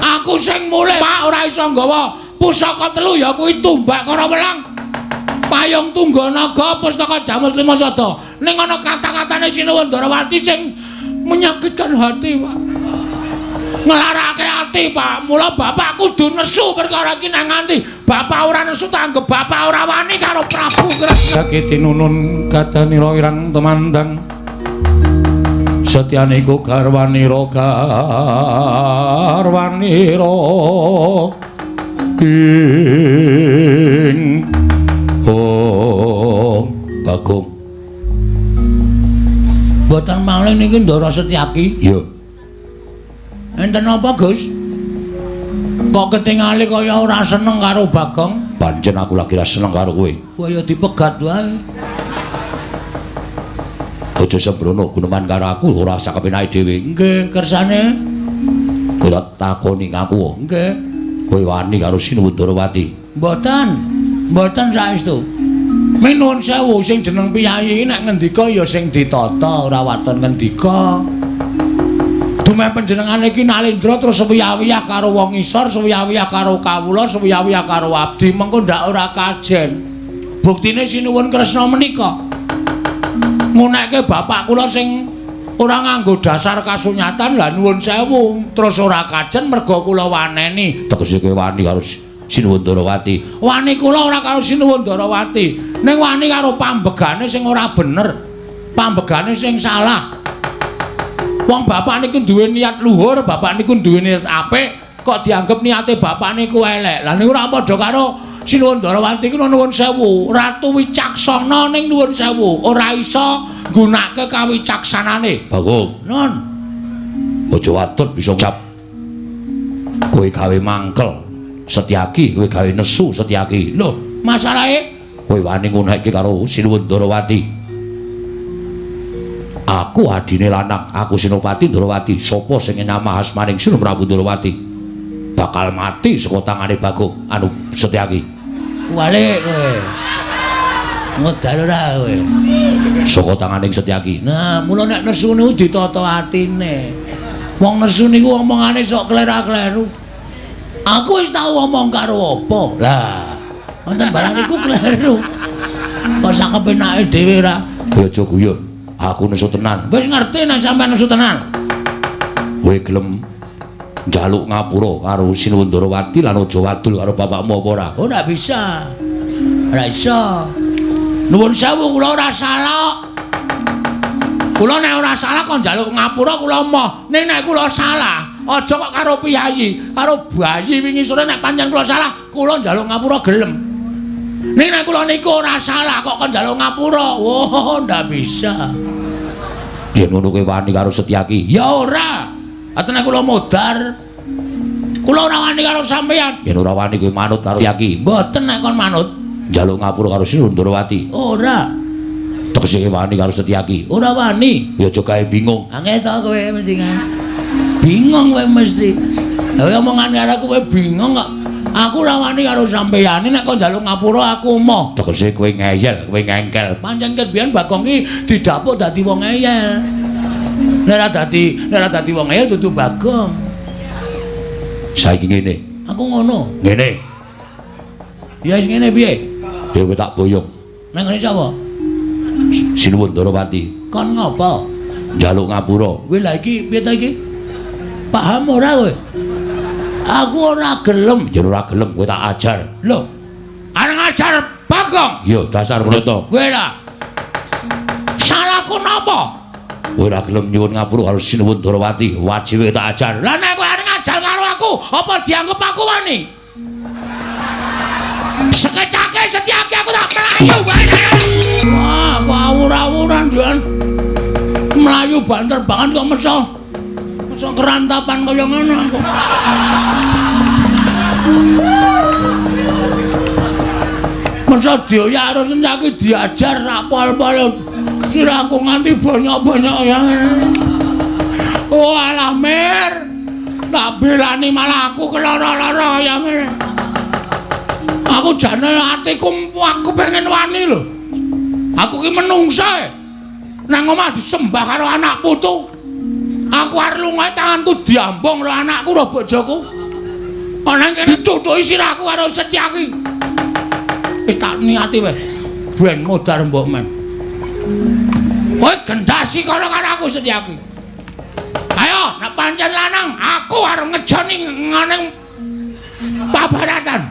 Speaker 1: Aku sing mulih, Pak, ora iso nggawa pusaka telu ya kuwi tumbak Karawelang. Payung Tungganaga, pustaka Jamus Lima Sada. Ning ana kata-katane Sinuwun Darawati sing menyakitkan hati, Pak. Nglarake ati, Pak. Mula bapak kudu nesu perkara iki nang nganti bapak ora nesu tanggep bapak ora wani karo Prabu Kresna. Sakitinunun kadanira wirang temandang. Setyaniku garwanira garwanira ing oh Bagong.
Speaker 2: Mboten malih niki Ndara Setyaki.
Speaker 1: Iya.
Speaker 2: Enten apa, Gus? Kok ketingali kaya ora seneng karo Bagong?
Speaker 1: Pancen aku lagi ora seneng karo kowe.
Speaker 2: Wah ya dipegat wae.
Speaker 1: Aja sembrono guneman karo aku ora usah kepenake dhewe.
Speaker 2: Nggih, kersane.
Speaker 1: Kowe takoni ngaku.
Speaker 2: Nggih.
Speaker 1: Kowe wani karo Sinuwun Darawati?
Speaker 2: Mboten. Mboten saestu. Minuwun sewu sing jeneng piyayi nek ngendika ya sing ditata ora waton ngendika. Dumeh panjenengane iki Nalendra terus suwiyah-wiyah karo wong isor, suwiyah-wiyah karo kawula, suwiyah-wiyah karo abdi, mengko ndak ora kajen. Buktine Sinuwun Kresna menika ngunekke bapak kula sing ora nganggo dasar kasunyatan, lah nuwun sewu terus ora kajen merga kula waneni.
Speaker 1: Tegese kowe wani karo Sinuwun Darawati?
Speaker 2: Wani kula ora karo Sinuwun Darawati, ning wani karo pambegane sing ora bener, pambegane sing salah. Wong bapak niku duwe niat luhur, bapak niku duwe niat apik, kok dianggep niate bapak niku elek. Lah niku ora padha karo Sinuwun Darawati ku nuwun sewu, ratu wicaksana ning nuwun sewu, ora iso nggunakake kawicaksanane.
Speaker 1: Bagong.
Speaker 2: Nun.
Speaker 1: Aja watut bisa ngucap. Kowe gawe mangkel Setyaki, kowe gawe nesu Setyaki.
Speaker 2: Lho, masalahe
Speaker 1: kowe wani ngunekke karo Sinuwun Darawati. Aku adine lanang, aku Senopati Darawati. Sapa sing nyamah asmaning Sinuwun Prabu Darawati bakal mati saka tangane Bagong anu Setyaki.
Speaker 2: Walik kowe. Modal ora kowe.
Speaker 1: Saka tanganing Setyaki.
Speaker 2: Nah, mula nek nesu niku ditata atine. Wong nesu niku omongane sok klera-kleru. Aku wis tau omong karo apa? Lah, wonten barang niku kleru. Kok sak kepenake dhewe ora?
Speaker 1: Kowe aja guyon. Aku nesu tenan.
Speaker 2: Wis ngerti nek sampean nesu tenan.
Speaker 1: Kowe gelem njaluk ngapura karo Sinuwun Darawati lan aja wadul karo bapakmu apa ora?
Speaker 2: Ora bisa. Ora iso. Nuwun sewu kula ora salah. Kula nek ora salah kok njaluk ngapura kula emoh. Ning nek kula salah, aja kok karo piyayi, karo bayi wingi sore nek pancen kula salah, kula njaluk ngapura gelem. Ning nek kula niku ora salah kok kon njaluk ngapura. Wah, ndak bisa.
Speaker 1: Yen ngono kowe wani karo Setyaki?
Speaker 2: Ya ora. Atene kula modar. Kula ora wani karo sampeyan.
Speaker 1: Yen ora wani kowe manut karo Setyaki?
Speaker 2: Mboten nek kon manut.
Speaker 1: Njaluk ngapura karo Sinuwun Darawati?
Speaker 2: Ora.
Speaker 1: Tegese wani karo Setyaki?
Speaker 2: Ora wani.
Speaker 1: Ya aja gawe bingung.
Speaker 2: Angel to kowe mesti. Bingung kowe mesti. Lah omongan karo kowe bingung kok. Aku ora wani karo sampeyan, nek kon njaluk ngapura aku emoh.
Speaker 1: Tegese kowe ngeyel, kowe ngengkel.
Speaker 2: Pancen ket biyen Bagong ki didapuk dadi wong ngeyel. Nek ora dadi wong ngeyel dudu Bagong.
Speaker 1: Saiki ngene.
Speaker 2: Aku ngono.
Speaker 1: Ngene.
Speaker 2: Ya wis ngene piye?
Speaker 1: Ya kowe tak boyong.
Speaker 2: Nang ngene sapa?
Speaker 1: Sinuwun Darawati.
Speaker 2: Kon ngopo?
Speaker 1: Njaluk ngapura.
Speaker 2: Kowe lha iki piye ta iki? Paham ora kowe? Aku ora gelem.
Speaker 1: Ya ora gelem kowe tak ajar.
Speaker 2: Lho. Arep ngajar Bagong?
Speaker 1: Ya dasar ngono to.
Speaker 2: Kowe lah. Salahku napa?
Speaker 1: Ora gelem nyuwun ngapura karo Sinuwun Ndorowati, wajibe tak ajar.
Speaker 2: Lah nek kowe arep ngajar karo aku, apa dianggep aku wani? Sekecake Setyaki aku tak mlayu wae. Wah, kok awur-awuran jan. Mlayu banter banget kok meso. Meso kerantapan kaya ngono aku. Meso dioyak karo Setyaki diajar sak pol-pol. Sirahku nganti bonyok-bonyok ya. Oh alah Mir. Tak belani malah aku keloro-loro ya Mir. Aku jane atiku aku pengen wani lho. Aku ki menungsa. Nang omah disembah karo anak putu. Aku arep lunga tanganku diambung karo anakku karo bojoku. Ana kene dicucuki sirahku karo Setyaki. Wis tak niati wis. Ben modar mbok men. Kowe gendasi karo karo aku Setyaki. Ayo, nek pancen lanang, aku arep ngejoni ngene pabaratan.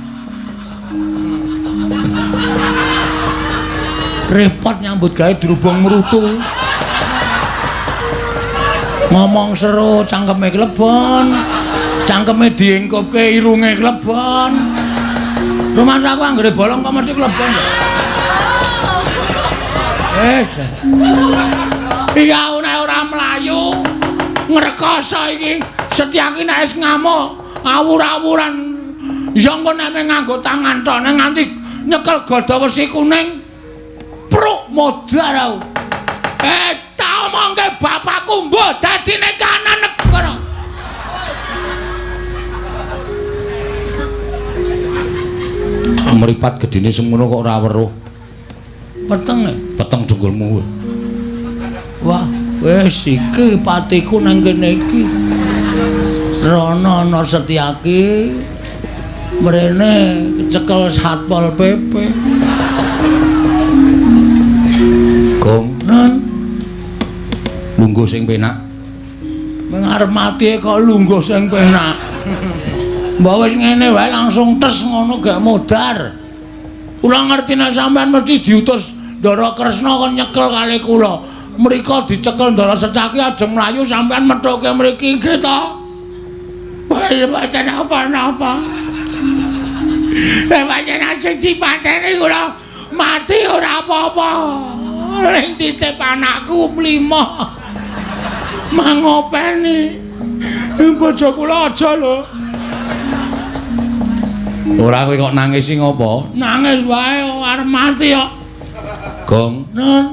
Speaker 2: Repot nyambut gawe dirubung mrutu. Ngomong seru cangkeme klebon. Cangkeme diengkupke irunge klebon. Rumangsa aku anggere bolong kok mesti klebon. Wis. Iya nek ora mlayu ngrekoso iki. Setyaki nek wis ngamuk awur-awuran ya engko nek nganggo tangan tok nek nganti nyekel gada wesi kuning pruk modar aku. Tak omongke bapakku mbuh dadine kanan negara.
Speaker 1: Mripat gedene semono kok ora weruh.
Speaker 2: Peteng e?
Speaker 1: Peteng dengkulmu.
Speaker 2: Wah, wis iki patiku nang kene iki. Rono ana Setyaki. Mrene kecekel Satpol PP.
Speaker 1: Gong,
Speaker 2: nen.
Speaker 1: Lungguh sing penak.
Speaker 2: Meng arep mati kok lungguh sing penak. Mbok wis ngene wae langsung tes ngono gak modar. Kula ngerti nek sampean mesti diutus Ndara Kresna kon nyekel kali kula. Mriko dicekel Ndara Setyaki ajeng mlayu sampean methuke mriki nggih to. Wah, mboten apa-apa. Lah pancen sing dipateni kula mati ora apa-apa. Ning titip anakku mlima. Mangopeni. Bojo kula aja lho.
Speaker 1: Ora kowe kok nangis sing ngopo?
Speaker 2: Nangis wae arep mati kok.
Speaker 1: Gong,
Speaker 2: nen.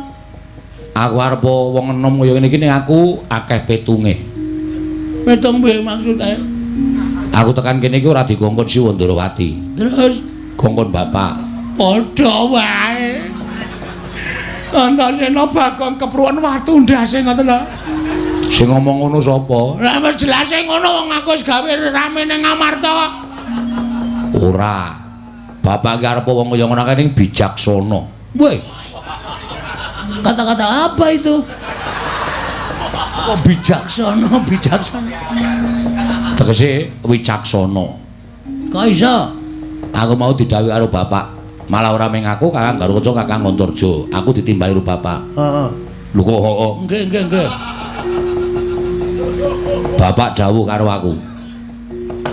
Speaker 1: Aku arep wong enom kaya ngene iki ning aku akeh petunge.
Speaker 2: Petung piye maksude?
Speaker 1: Aku tekan kene iki ora dikongkon Siwa Ndorowati.
Speaker 2: Terus
Speaker 1: kongkon bapak.
Speaker 2: Padha wae. Antasena Bagong kepruwen watu ndase ngoten lho.
Speaker 1: Sing ngomong ngono sapa?
Speaker 2: Lah wis jelase ngono wong aku wis gawe rame ning Amarta kok.
Speaker 1: Ora. Bapak ki arep wong kaya ngono kae ning bijaksana.
Speaker 2: Woi. Kata-kata apa itu? Kok bijaksana, bijaksana.
Speaker 1: Tegese wicaksana.
Speaker 2: Kok iso?
Speaker 1: Aku mau didhawuhi karo bapak. Malah ora mung aku, Kakang Garukaca, Kakang Antarja. Aku ditimbali karo bapak.
Speaker 2: Heeh.
Speaker 1: Lho kok heeh.
Speaker 2: Nggih, nggih, nggih.
Speaker 1: Bapak dawuh karo aku.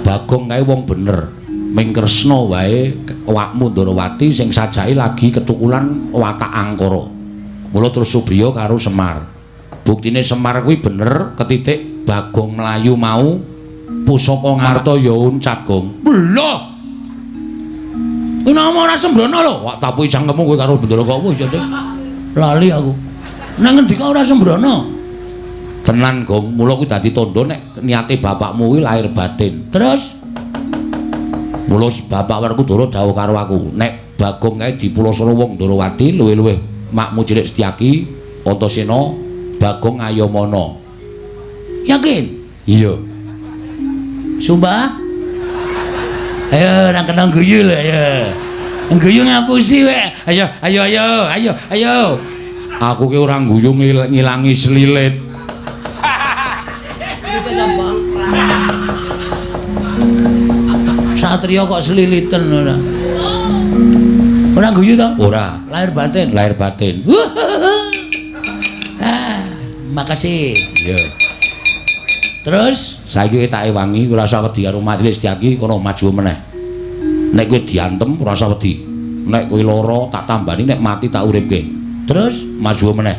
Speaker 1: Bagong kae wong bener. Ming Kresna wae awakmu Ndorowati sing sajake lagi ketukulan watak angkara. Mula terus Subriya karo Semar. Buktine Semar kuwi bener ketitik Bagong mlayu mau pusaka Ngarta ya uncat, Gong.
Speaker 2: Lho. Kuwi ora sembrono lho.
Speaker 1: Wak tapuki cangkemmu kowe karo Bendara kok wis ya, Dik.
Speaker 2: Lali aku. Nang ngendi kok ora sembrono?
Speaker 1: Tenan, Gong. Mula kuwi dadi tandha nek niate bapakmu kuwi lahir batin.
Speaker 2: Terus
Speaker 1: mula bapak Werkudara dawuh karo aku, nek Bagong kae dipulasana wong Ndorowati luwih-luwih makmu cilik Setyaki, Antasena, Bagong Ngayamana.
Speaker 2: Yakin?
Speaker 1: Iya.
Speaker 2: Sumpah? Ayo nang kena guyu lho, ayo. Guyu ngapusi wae. Ayo, ayo, ayo, ayo, ayo.
Speaker 1: Aku ki ora guyu ngilangi selilit.
Speaker 2: Itu sapa? Satria kok seliliten ora. Ora guyu to?
Speaker 1: Ora.
Speaker 2: Lahir batin.
Speaker 1: Lahir batin.
Speaker 2: Ah, Makasih.
Speaker 1: Iya.
Speaker 2: Terus
Speaker 1: saiki tak ewangi ora usah wedi karo majelis Setyaki kono maju meneh. Nek kowe diantem ora usah wedi. Nek kowe lara tak tambani, nek mati tak uripke.
Speaker 2: Terus
Speaker 1: maju meneh.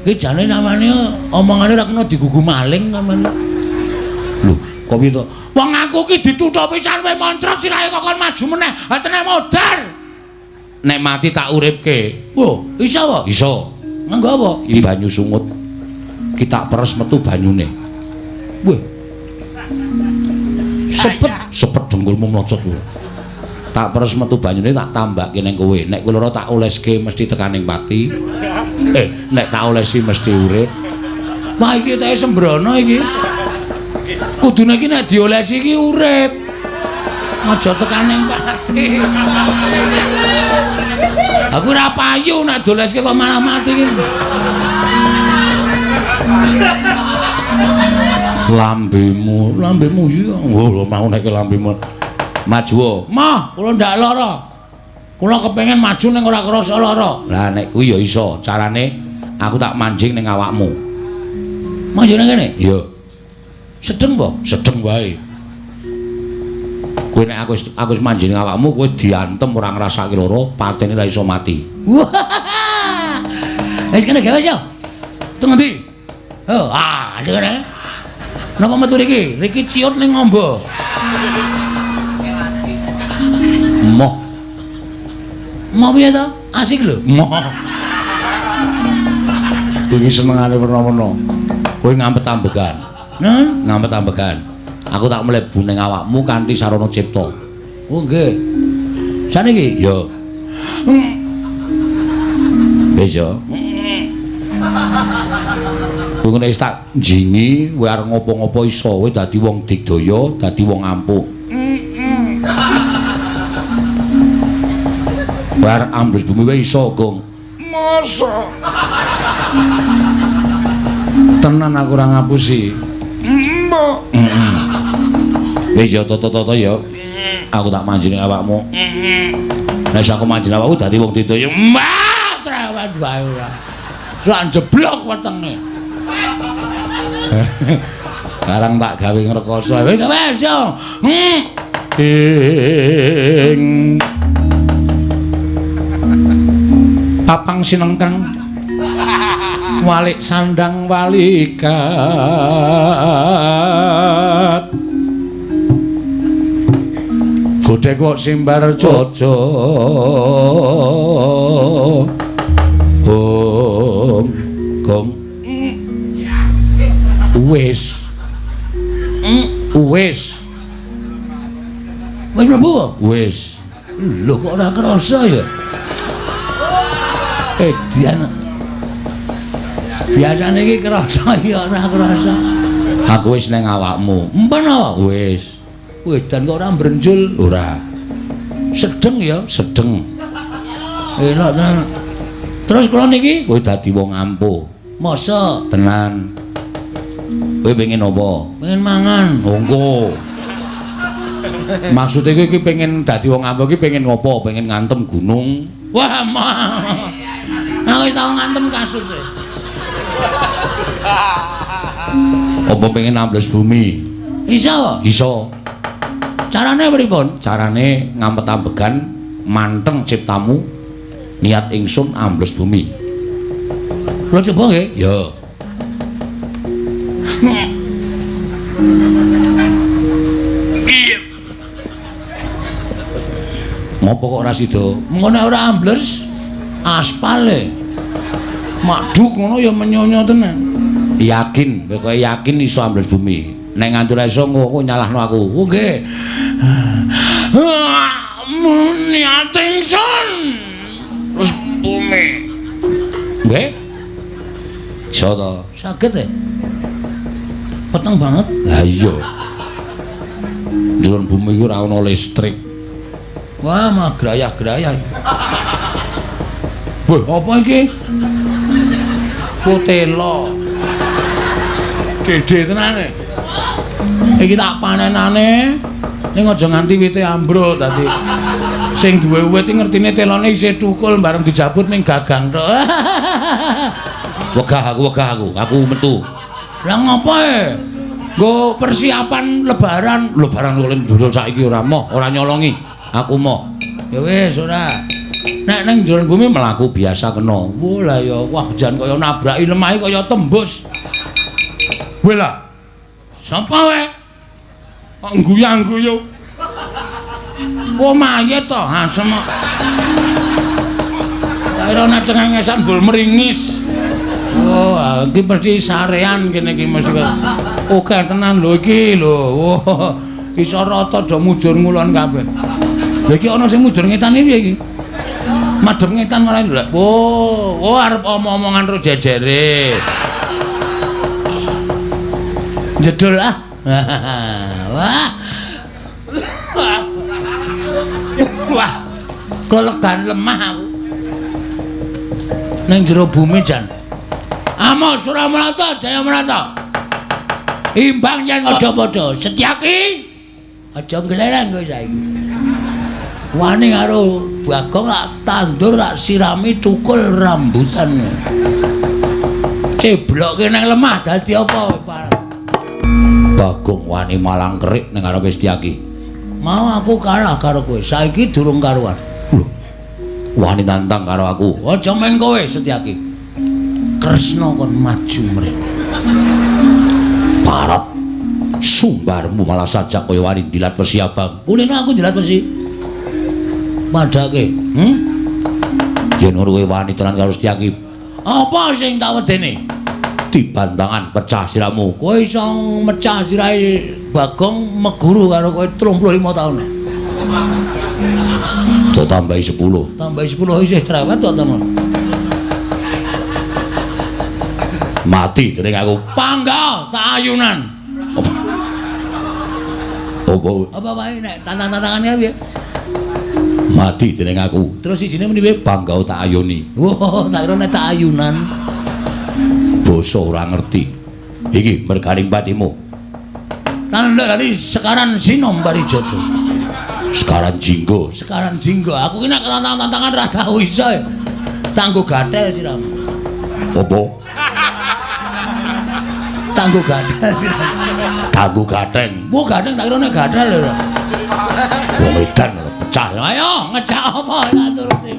Speaker 2: Iki jane namane omongane ora kena digugu maling sampeyan.
Speaker 1: Lho, kok piye to?
Speaker 2: Wong aku ki dituthuk pisan kowe moncrot sirahe kok kon maju meneh. Ha teneh modar.
Speaker 1: Nek mati tak uripke.
Speaker 2: Wah, iso apa?
Speaker 1: Iso.
Speaker 2: Nganggo apa?
Speaker 1: Iki banyu sungut. Ki tak peres metu banyune.
Speaker 2: Wah. Sepet,
Speaker 1: sepet dengkulmu mlocot kowe. Tak peres metu banyune tak tambake ning kowe. Nek kowe lara tak oleske mesti tekaning pati. Nek tak olesi mesti urip.
Speaker 2: Wah, iki teke sembrono iki. Kudune iki nek diolesi iki urip. Aja tekaning pati. Aku ora payu nek dioleske kok malah mati iki.
Speaker 1: Lambemu, lambemu iki. Oh, mau nek lambemu. Maju.
Speaker 2: Mah, kula ndak lara. Kula kepengin maju ning ora krasa lara.
Speaker 1: Lah nek kuwi ya iso, carane aku tak manjing ning awakmu.
Speaker 2: Manjing nang kene?
Speaker 1: Iya.
Speaker 2: Sedeng apa?
Speaker 1: Sedeng wae. Kowe nek aku wis manjing ning awakmu, kowe diantem ora ngrasake lara, patene ora iso mati.
Speaker 2: Wis kene gawe yo. Teng ngendi? Oh, ah, kene. Napa metu riki? Riki ciut ning ngombo.
Speaker 1: Moh.
Speaker 2: Moh piye to? Asik lho.
Speaker 1: Moh. Kowe iki senengane werna-werna. Kowe ngampet ambegan. Ngampet ambegan. Aku tak mlebu ning awakmu kanthi sarana cipta.
Speaker 2: Oh nggih. Saniki?
Speaker 1: Ya. Wis ya. Kowe nek wis tak njingi, kowe arep ngopo-ngopo iso, kowe dadi wong digdaya, dadi wong ampuh. Bar ambles bumi wae iso, Gong.
Speaker 2: Mosok.
Speaker 1: Tenan aku ora ngapusi.
Speaker 2: Mbok.
Speaker 1: Wis ya toto-toto ya. Aku tak manjing awakmu. Nek aku manjing awakmu dadi wong digdaya.
Speaker 2: Mbah, trawan wae ora. Lan jeblok wetenge.
Speaker 1: Barang tak gawe ngrekoso.
Speaker 2: Wis yo.
Speaker 1: Ing papang sinengkang walik sandang walikat godhek kok simbar jojo gong gong wis wis
Speaker 2: wis mlebu
Speaker 1: wis.
Speaker 2: Lho kok ora krasa ya? Edian. Biasane iki krasa ya ora krasa.
Speaker 1: Aku wis nang awakmu.
Speaker 2: Empen apa?
Speaker 1: Wis.
Speaker 2: Wedan kok ora mbrenjul?
Speaker 1: Ora.
Speaker 2: Sedeng ya?
Speaker 1: Sedeng.
Speaker 2: Elok tenan. Terus kula niki
Speaker 1: kowe dadi wong ampuh.
Speaker 2: Mosok?
Speaker 1: Tenan. Kowe pengen apa?
Speaker 2: Pengen mangan.
Speaker 1: Monggo. Maksude kowe iki pengen dadi wong ampuh iki pengen ngopo? Pengen ngantem gunung?
Speaker 2: Wah, mah. Aku wis tau ngantem kasus e.
Speaker 1: Apa pengen ambles bumi?
Speaker 2: Iso?
Speaker 1: Iso.
Speaker 2: Carane pripun?
Speaker 1: Carane ngampet ambegan, manteng ciptamu, niat ingsun ambles bumi.
Speaker 2: Kula coba nggih?
Speaker 1: Ya. Ngopo kok ora sida?
Speaker 2: Mengko nek ora ambles aspale. Maduk ngono ya menyonyo tenan.
Speaker 1: Yakin, pokoke yakin iso ambles bumi. Nek nganti ora iso engko nyalahno aku.
Speaker 2: Oh nggih. Niat ingsun terus bumi.
Speaker 1: Nggih. Iso to?
Speaker 2: Saged e. Peteng banget.
Speaker 1: Lah iya. Njur bumi iku ora ana listrik.
Speaker 2: Wah, mah grayah-grayah. Wah, apa iki? Kutela. Gede tenane. Iki tak panenane. Ning aja nganti wite ambruk dadi. Sing duwe wit iki ngertine telone isih thukul bareng dijabut ning gagang tok.
Speaker 1: Wegah aku, wegah aku. Aku metu. Lah ngopo e? Nggo persiapan lebaran. Lebaran kok njurul saiki ora moh, ora nyolongi. Aku moh. Ya wis ora. Nek ning jero bumi mlaku biasa kena. Wah lah ya, wah jan kaya nabraki lemah kaya tembus. Weh lah. Sapa wae? Kok guyang-guyu. Kok mayit to, asem kok. Tak kira nek cengengesan bul meringis. Oh, iki mesti sarean kene iki mesti. Oke tenan lho iki lho. Wah, iso rata do mujur ngulon kabeh. Lha iki ana sing mujur ngetan iki piye iki? Madhep ngetan malah lho. Oh, oh arep omong-omongan ro jejere. Jedul ah. Wah. Wah. Kelegan lemah aku. Ning jero bumi jan. Amo Suramarta Jayamarta. Imbang yen padha-padha Setyaki. Aja nglereng kowe saiki. Wani karo Bagong tak tandur tak sirami cukul rambutan. Ceblokke nang lemah dadi apa? Bagong wani malang kerik ning ngarepe Setyaki. Mau aku kalah karo kowe, saiki durung karuan. Lho. Wani nantang karo aku. Aja meng kowe Setyaki. Kresna kon maju mrene. Parat sumbarmu malah saja kaya wani dilat wesi abang. Kulino aku dilat wesi. Padake, Yen ngono kowe wani tenan karo Setyaki. Apa sing tak wedene? Dibantangan pecah siramu. Kowe iso mecah sirahe Bagong meguru karo kowe 35 taun. Do tambahi 10. Tambahi 10 isih cerewet to temen. Mati dening aku. Pangga tak ayunan. Apa? Apa wae nek tantang-tantangane piye? Mati dening aku. Terus sijine muni piye? Pangga tak ayuni. Wah, tak kira nek tak ayunan. Basa ora ngerti. Iki merganing patimu. Tandha dari Sekaran Sinom Parijata. Sekaran Jinggo. Sekaran Jinggo. Aku ki nek tantang-tantangan ra tau iso. Tanggo gathel siramu. Apa? Tanggo gathel siramu. Tanggo gatheng. Wah, gatheng tak kira nek gathel lho. Wong edan pecah. Ayo ngejak apa tak turuti.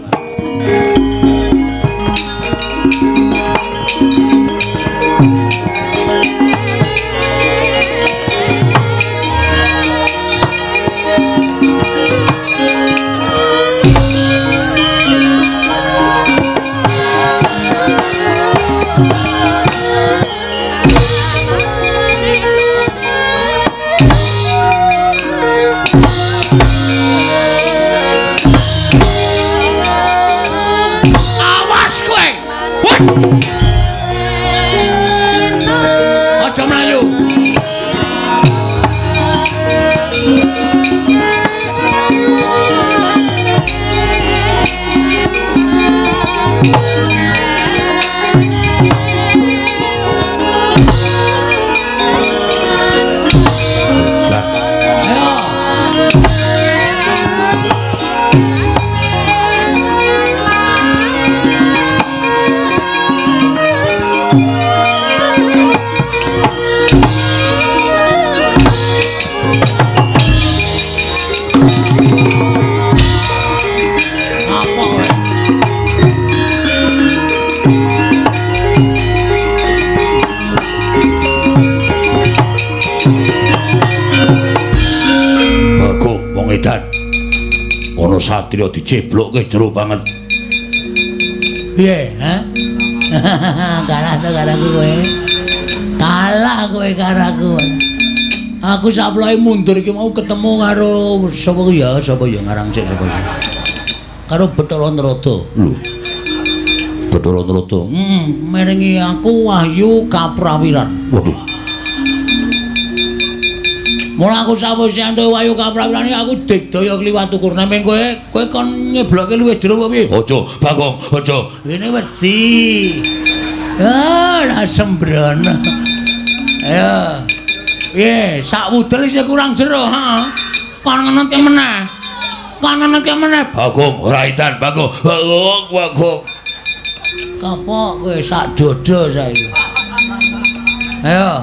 Speaker 1: Aja mlayu. Ana satriya diceblokke jero banget. Piye, ha? Kalah to karo aku kowe. Kalah kowe karo aku. Aku saplohe mundur iki mau ketemu karo sapa ya? Sapa ya ngarang sik sapa ya? Karo Bathara Narada. Lho. Bathara Narada. Merengi aku wahyu kaprawiran. Waduh. Mula aku sawise entuk wahyu kaprawiran iki aku digdaya kliwat ukur. Nanging kowe, kowe kon nyeblokke luwih jero apa piye? Aja, Bagong, aja. Ngene wedi. Ah, lah sembrono. Ayo. Piye, sak wudel isih kurang jero, ha? Kon ngenetke meneh. Kon ngenetke meneh. Bagong, ora edan, Bagong. Bagong, Bagong.
Speaker 2: Kapok kowe sak dodo saiki. Ayo.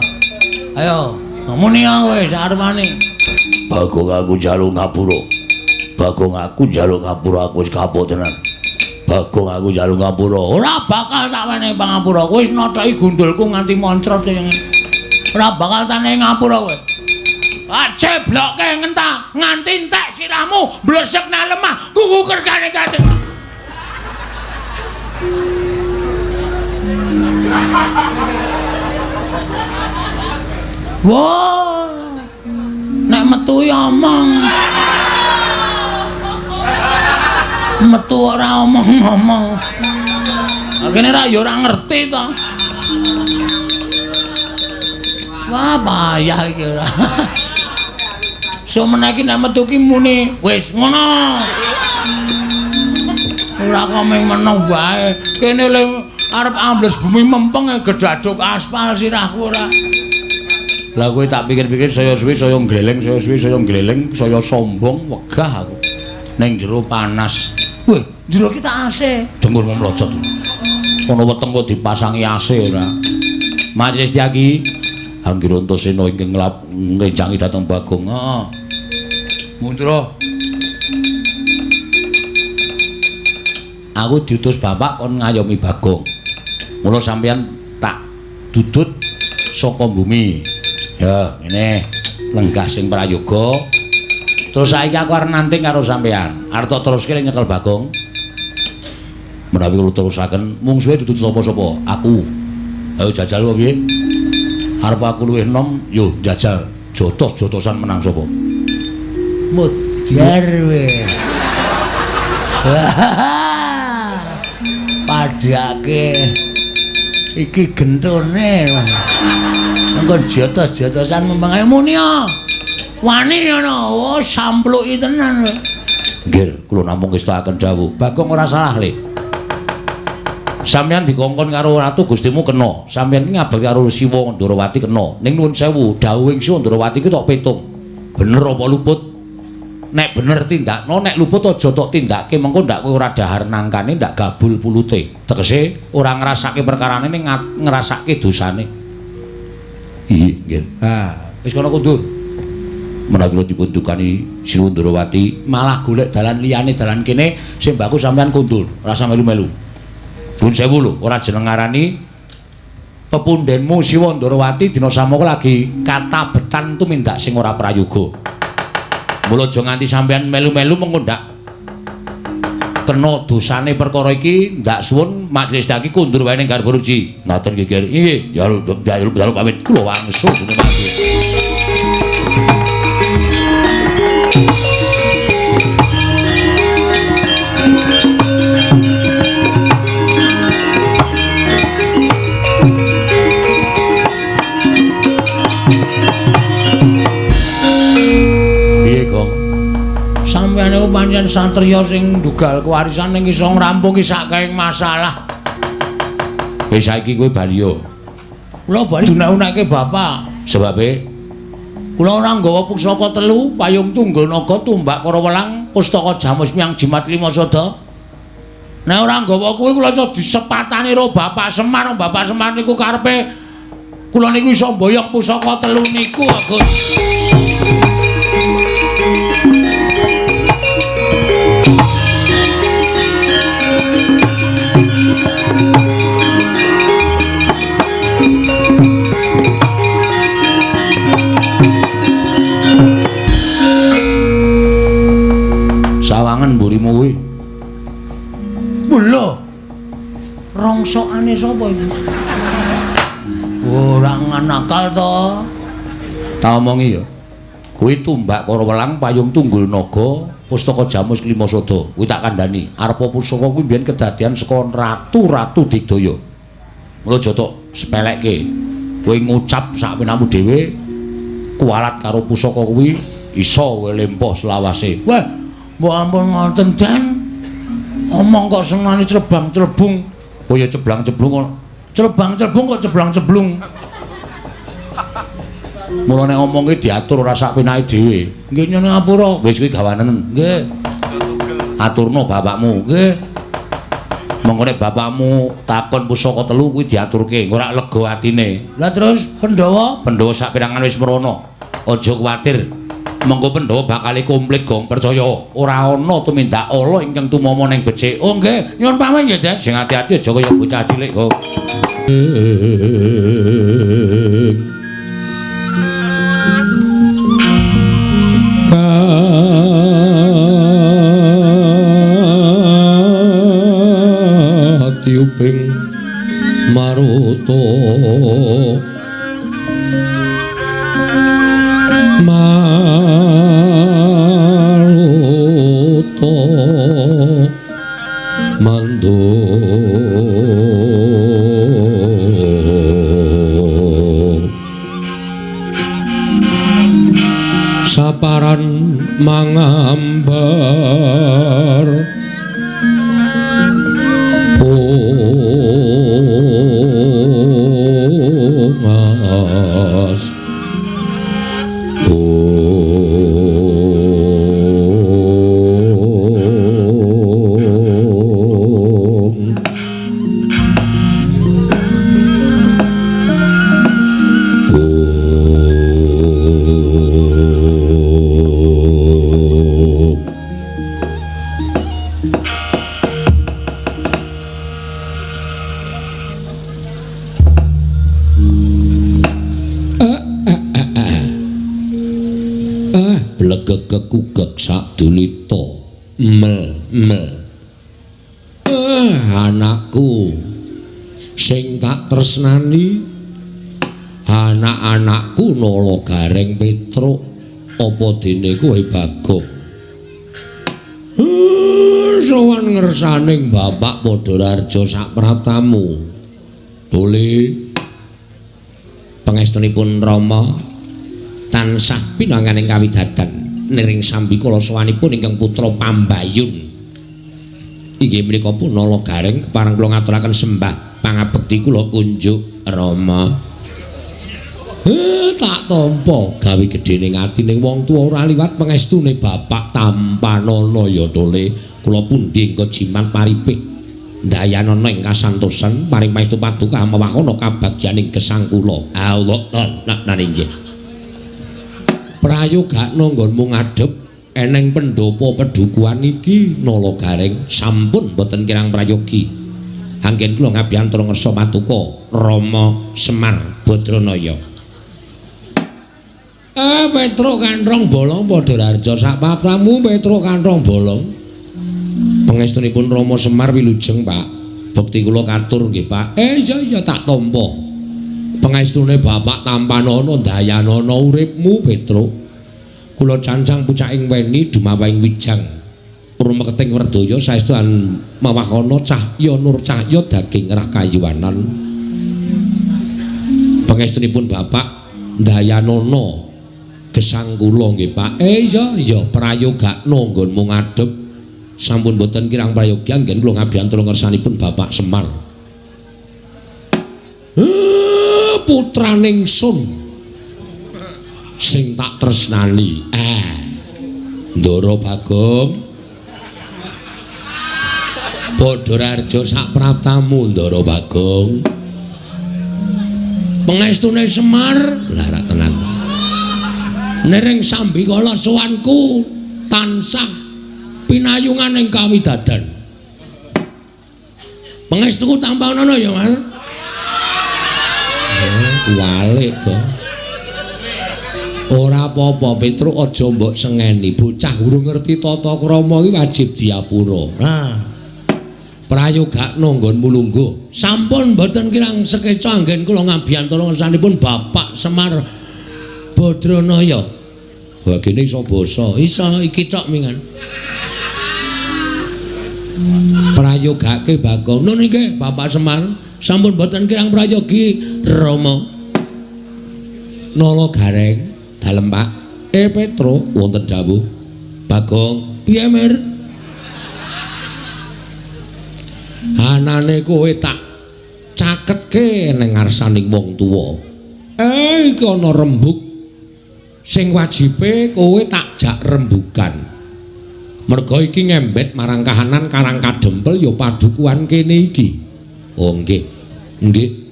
Speaker 2: Ayo, muni kowe sak arepane.
Speaker 1: Bagong aku njaluk ngapura. Bagong aku njaluk ngapura, aku wis kapok tenan. Bagong aku njaluk ngapura.
Speaker 2: Ora bakal tak wenehi pangapura. Kowe wis nothoki gundulku nganti moncrot kaya ngene. Ora bakal tak wenehi ngapura kowe. Acebloke ngentah nganti entek sirahmu blesek nang lemah kuku kerkane kate. Wah. Nek metu ya omong. Metu ora omong-omong. Kene ra ya ora ngerti to. Wah, payah iki ora. Sumene iki nek metu ki muni wis ngono. Ora kok mung meneng wae. Kene le arep ambles bumi mempeng gedaduk aspal sirahku ora.
Speaker 1: Lah kowe tak pikir-pikir saya suwe saya gleleng, saya suwe saya gleleng, saya sombong wegah aku. Ning jero panas.
Speaker 2: Weh, jero ki tak AC.
Speaker 1: Dengkulmu mlojot. Ono weteng kok dipasangi AC ora. Majelis Tyagi Anggir Antasena ingkang ngrencangi dhateng Bagong. Heeh. Mundra. Aku diutus bapak kon ngayomi Bagong. Mula sampeyan tak dudut saka bumi. Ya, ngene. Lenggah sing prayoga. Terus saiki aku arep nanting karo sampeyan. Arep tok teruske nyekel Bagong. Menawi kula terusaken mungsuhe dudut sapa-sapa? Aku. Ayo jajal wae piye? Arep aku luwih enom, yo jajal. Jotos-jotosan menang sapa?
Speaker 2: Mudhar we. Padhake iki gentone. Engko jotos-jotosan mempeng ayo muni ya. Wani ngono, oh sampluki tenan.
Speaker 1: Nggih, kula namung ngestakaken dawuh. Bagong ora salah, Le. Sampeyan dikongkon karo Ratu Gustimu kena. Sampeyan iki ngabar karo Siwa Ndorowati kena. Ning nuwun sewu, dawuhing Siwa Ndorowati ki tok pitung. Bener apa luput? Nek bener tindakno, nek luput aja tok tindake, mengko ndak kowe ora dahar nangkane, ndak gabul pulute. Tegese ora ngrasake perkarane ning ngrasake dosane. Iya, nggih. Ah, wis kono kundur. Menawi kula dipun dukani Siwa Ndorowati, malah golek dalan liyane dalan kene sing baku sampeyan kundur, ora usah melu-melu. Nuwun sewu lho, ora jeneng ngarani pepundhenmu Siwa Ndorowati dina samoko lagi katabetan tumindak sing ora prayoga. Mula aja nganti sampeyan melu-melu mengko ndak kena dosane perkara iki, ndak suwun majelis iki kundur wae ning garba ruci. Ngaten nggih, Kyai. Nggih, ya pamit kula wangsul mati.
Speaker 2: Sampeyan niku pancen satriya sing ndugal kewarisan ning iso ngrampungi sakehing masalah.
Speaker 1: Wis saiki kowe bali yo.
Speaker 2: Kula bali unek-unekke bapak.
Speaker 1: Sebabe
Speaker 2: kula ora nggawa pusaka telu, payung tunggul naga, tumbak kara welang, pustaka jamus miang jimat lima sada. Nek ora nggawa kuwi kula iso disepatani karo Bapak Semar. Bapak Semar niku karepe kula niku iso mboyong pusaka telu niku, Gus.
Speaker 1: Sawangen mburimu kuwi.
Speaker 2: Lho. Rongsokane sapa iki? Ora nakal to.
Speaker 1: Tak omongi ya. Kuwi tumbak kara welang, payung tunggul naga, pustaka jamus lima sada. Kuwi tak kandhani. Arepa pusaka kuwi mbiyen kedadian saka ratu-ratu digdaya. Mula aja tok sepelekke. Kowe ngucap sak penamu dhewe kualat karo pusaka kuwi iso kowe lempoh selawase.
Speaker 2: Wah, mbok ampun ngoten, Dan. Omong kok senengane clebang-clebung.
Speaker 1: Oh ya ceblang-ceblung kok.
Speaker 2: Clebang-clebung kok ceblang-ceblung.
Speaker 1: Mula nek omong ki diatur ora sak penake dhewe.
Speaker 2: Nggih nyuwun ngapura.
Speaker 1: Wis kuwi gawanen.
Speaker 2: Nggih.
Speaker 1: Aturno bapakmu.
Speaker 2: Nggih.
Speaker 1: Mengko nek bapakmu takon pusaka telu kuwi diaturke, ora lega atine. Lah terus Pandhawa, Pandhawa sak pirangan wis mrono. Aja kuwatir. Mengko Pandhawa bakal komplit gong percaya. Ora ana tumindak ala ingkang tumama ning becik. Oh nggih, nyuwun pamit nggih, Den. Sing ati-ati aja kaya bocah cilik kok.
Speaker 3: Katiuping maruta maruta mandung saparan mangambar ungas ung ung. Blegegekugek sadulita mel mel. Anakku sing tak tresnani, anak-anakku Nala Gareng Petruk, apa dene kowe Bagong? Sowan ngersaning Bapak Padhararja sapraptamu. Boleh.
Speaker 1: Pangestunipun Rama tansah pinanganing kawidadan niring sambikala sowanipun ingkang putra Pambayun. Inggih menika pun Nala Gareng kepareng kula ngaturaken sembah pangabekti kula kunjuk Rama. Tak tampa gawe gedhening atine wong tuwa ora liwat pangestune bapak tampanana ya tole. Kula pundi engko jimat paripih ndayanana ing kasantosan paring pangestu paduka mewakana kabagyaning gesang kula. Allah nan inggih.
Speaker 3: Prayogakna nggonmu ngadhep eneng pendopo pedukuhan iki Nala Gareng
Speaker 1: sampun boten kirang prayogi. Anggen kula ngabiyantara ngersa patuko Rama Semar Badranaya.
Speaker 3: Petruk kanthong bolong Padhararja sapraptamu Petruk kanthong bolong.
Speaker 1: Pangestunipun Rama Semar wilujeng Pak. Bekti kula katur nggih Pak.
Speaker 3: Iya iya tak tampa. Pangestune bapak tampanana ndayanana uripmu Petruk. Kula cancang pucaking weni dumawahing wijang.
Speaker 1: Rumeketing werdaya saestu an mawakana cahya nur cahya daging rakayuwanan. Pangestunipun bapak ndayanana gesang kula nggih Pak.
Speaker 3: Iya iya prayogakna nggonmu ngadhep.
Speaker 1: Sampun boten kirang prayogi anggen kula ngabiyantara ngersanipun Bapak Semar.
Speaker 3: Putraning sun sing tak tresnani.
Speaker 1: Ndara Bagong Padhararja sapraptamu Ndara Bagong.
Speaker 3: Pangestune Semar
Speaker 1: lah ra tenan.
Speaker 3: Niring sambikala sowanku tansah pinayungan ing kawidadan. Pangestuku tampanana ya, Mas.
Speaker 1: Kuwalik kok. Ora apa-apa Petruk aja mbok sengeni. Bocah urung ngerti tata krama iki wajib diapura.
Speaker 3: Nah.
Speaker 1: Prayogakna nggonmu lungguh.
Speaker 3: Sampun mboten kirang sekeca anggen kula ngabiyantara ngersanipun Bapak Semar Badranaya.
Speaker 1: Wah kene iso basa.
Speaker 3: Iso iki tok mingan.
Speaker 1: Prayogake Bagong.
Speaker 3: Nun nggih Bapak Semar. Sampun mboten kirang prayogi Rama.
Speaker 1: Nala Gareng dalem Pak. Petruk wonten dawuh. Bagong,
Speaker 3: piye Mir?
Speaker 1: Anane kowe tak caketke ning ngarsaning wong tuwa. Iki ana rembug sing wajibe kowe tak jak rembugan.
Speaker 3: Merga iki ngembet marang kahanan Karang Kadempel ya padukuhan kene iki. Oh nggih. Nggih.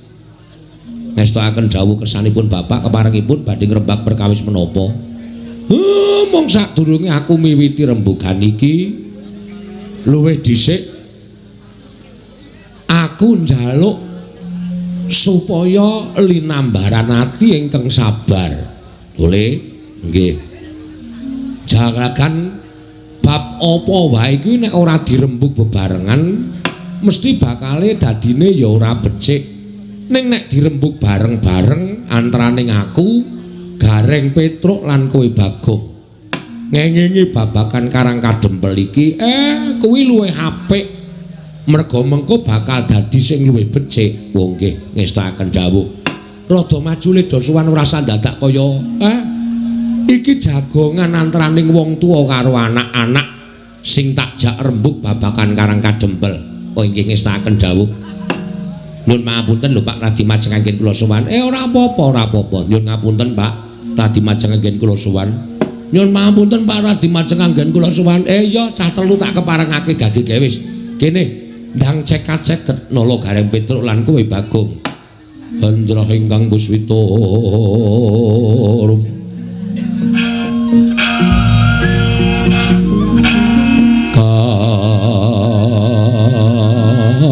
Speaker 3: Ngestokaken dawuh kersanipun Bapak keparengipun badhe ngrembak perkawis menapa? Mong sadurunge aku miwiti rembugan iki luwih dhisik aku njaluk supaya linambaran ati ingkang sabar. Boleh? Nggih. Jaragan bab apa wae iki nek ora dirembug bebarengan mesti bakale dadine ya ora becik. Ning nek dirembug bareng-bareng antaraning aku, Gareng Petruk lan kowe Bagong ngengingi babagan Karang Kadempel iki, kuwi luwih apik. Merga mengko bakal dadi sing luwih becik. Oh nggih, ngestakaken dawuh. Rada maju le do suwan ora sandadak kaya iki jagongan antaraning wong tuwa karo anak-anak sing tak jak rembug babagan Karang Kadempel. Oh nggih, ngestakaken dawuh. Nyun pangapunten lho Pak Radi Majeng anggen kula sowan. Ora apa-apa, ora apa-apa. Nyun ngapunten Pak Radi Majeng anggen kula sowan. Nyun pangapunten Pak Radi Majeng anggen kula sowan. Iya cah telu tak keparengake gage gawe wis. Kene ndang cek-cek nala Gareng Petruk lan kowe Bagong. Hendra ingkang puswita rum.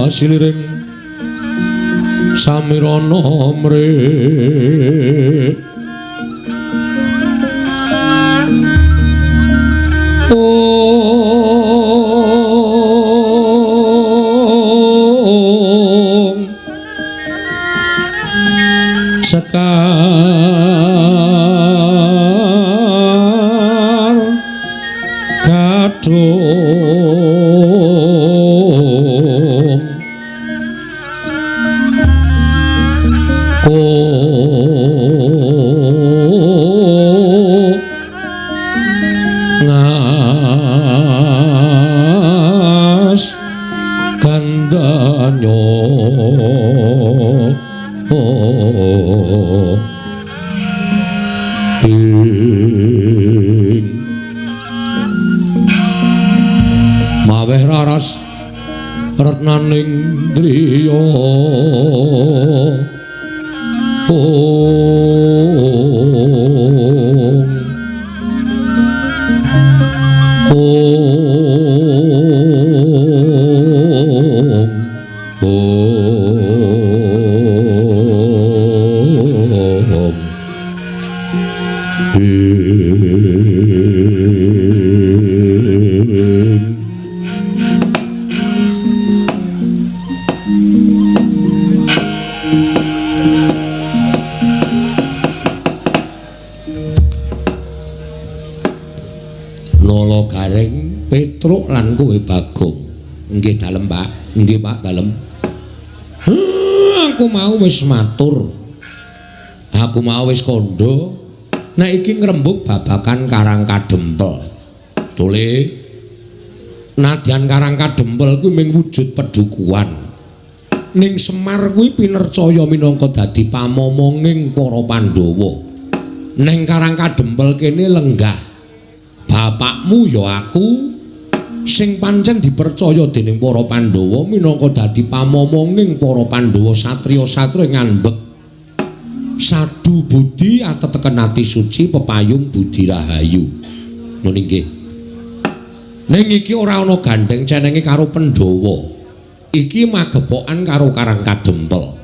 Speaker 3: Kasiliring samirana mrih ong sekar kadung ngas gandanyo ing maweh raras retnaning driya. Om Om Om Ing Nala Gareng Petruk lan kowe Bagong. Nggih dalem Pak, nggih Pak dalem. Aku mau wis matur. Aku mau wis kandha nek iki ngrembug babagan Karang Kadempel. Tole nadyan Karang Kadempel kuwi mung wujud pedukuhan. Ning Semar kuwi pinercaya minangka dadi pamomonging para Pandhawa. Ning Karang Kadempel kene lenggah bapakmu ya aku sing pancen dipercaya dening para Pandhawa minangka dadi pamomonging para Pandhawa satriya-satriya ngambek sadu budi ateteken ati suci pepayung budi rahayu. Ngono nggih. Ning iki ora ana gandheng cenenge karo Pandhawa. Iki magepokan karo Karang Kadempel.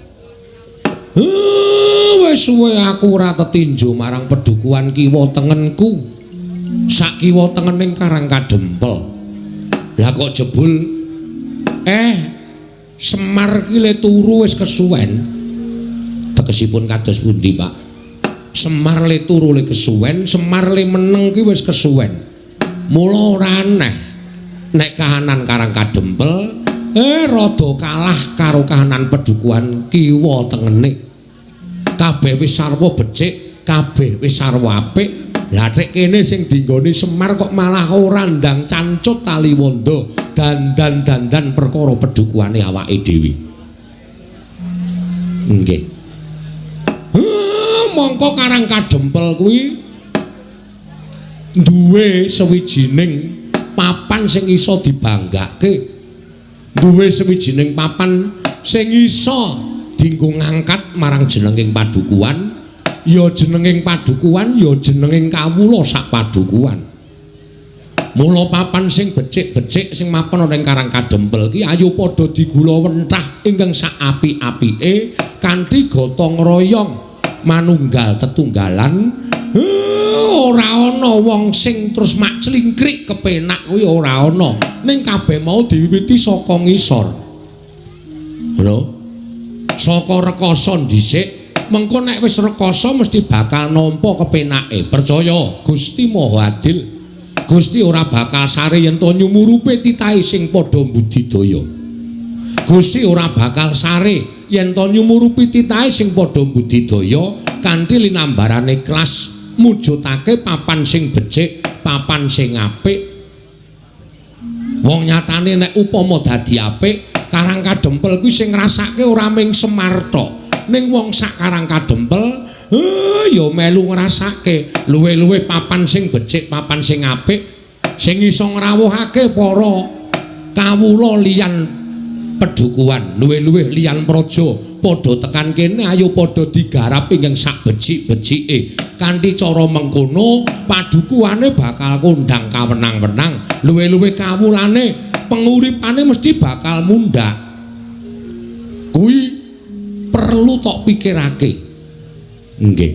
Speaker 3: Wis suwe aku ora tetinju marang pedukuhan kiwa tengenku. Sak kiwa tengening Karang Kadempel. Lah kok jebul Semar ki le turu wis kesuwen. Tegesipun kados pundi, Pak? Semar le turu le kesuwen, Semar le meneng ki wis kesuwen. Mula ora aneh nek kahanan Karang Kadempel rada kalah karo kahanan pedukuhan kiwa tengene. Kabeh wis sarwa becik, kabeh wis sarwa apik. Lah nek kene sing dinggoni Semar kok malah ora ndang cancut taliwondo dandan-dandan perkara pedukuhane awake dhewe. Nggih. Mongko Karang Kadempel kuwi duwe sewijining papan sing iso dibanggake. Duwe sawijining papan sing iso dienggo ngangkat marang jenenging padukuhan, ya jenenging padukuhan, ya jenenging kawula sak padukuhan. Mula papan sing becik-becik sing mapan ana ing Karang Kadempel ki ayo padha digulawentah ingkang sak apik-apike kanthi gotong royong manunggal tetunggalan. Ora ana wong sing terus mak clingkrik kepenak kuwi ora ana. Ning kabeh mau diwiwiti saka ngisor. Ngono. Saka rekasa dhisik, mengko nek wis rekasa mesti bakal nampa kepenake. Percaya Gusti Maha Adil. Gusti ora bakal sare yen to nyumurupe titahe sing padha budidaya. Gusti ora bakal sare yen to nyumurupi titahe sing padha budidaya kanthi linambarane ikhlas mujudake papan sing becik, papan sing apik. Wong nyatane nek upama dadi apik, Karang Kadempel kuwi sing ngrasake ora mung Semar tok, ning wong sak Karang Kadempel ya melu ngrasake luwih-luwih papan sing becik, papan sing apik, sing iso ngrawuhake para kawula liyan pedukuhan, luwih-luwih liyan praja padha tekan kene, ayo padha digarap ingkang sak becik-becike. Kanthi cara mengkono padukuhane bakal kondang kawenang-wenang, luwih-luwih kawulane penguripane mesti bakal mundhak. Kuwi perlu tok pikirake. Nggih.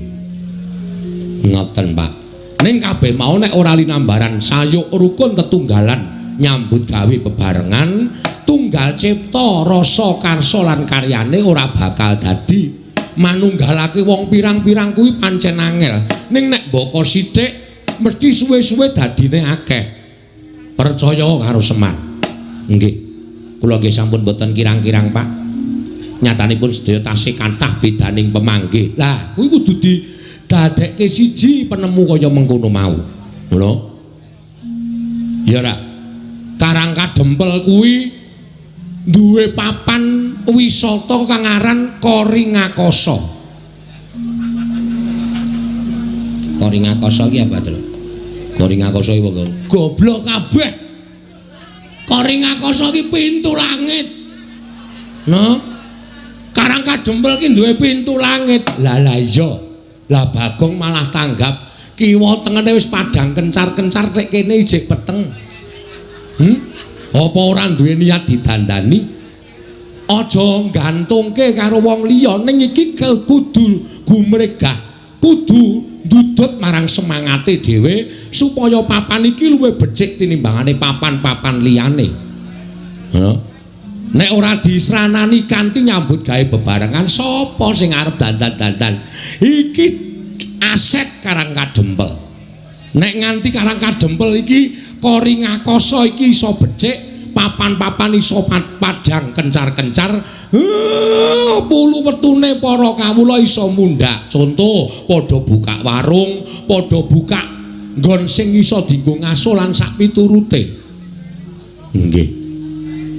Speaker 3: Ngoten, Pak. Ning kabeh mau nek ora linambaran sayuk rukun tetunggalan nyambut gawe bebarengan, tunggal cipta rasa karsa lan karyane ora bakal dadi. Manunggalake wong pirang-pirang kuwi pancen angel. Ning nek mbaka sithik mesti suwe-suwe dadine akeh. Percaya karo Semar. Nggih. Kula nggih sampun boten kirang-kirang, Pak. Nyatanipun sedaya tasih kathah bedaning pemanggih. Lah, kuwi kudu didadekke siji penemu kaya mengkono mau. Ngono. Ya ora. Karang Kadempel kuwi duwe papan wisata kang aran Koringakasa. Koringakasa ki apa, Tru? Koringakasa iki apa? Goblok kabeh. Koringakasa ki pintu langit. No? Karang Kadempel ki duwe pintu langit. Lah lah iya. Lah Bagong malah tanggap kiwa tengene wis padhang kencar-kencar nek kene ijik peteng. Apa ora duwe niat didandani? Aja gantungke karo wong liya, ning iki kudu gumregah, kudu ndudut marang semangate dhewe supaya papan iki luwih becik tinimbangane papan-papan liyane. Heeh. Nek ora disranani kanthi nyambut gawe bebarengan, sapa sing arep dandan-dandan? Iki aset Karang Kadempel. Nek nganti Karang Kadempel iki Koringakasa iki iso becik, papan-papan iso padhang kencar-kencar, pulu wetune para kawula iso mundhak. Contoh, padha buka warung, padha buka nggon sing iso dienggo ngaso lan sak piturute. Nggih.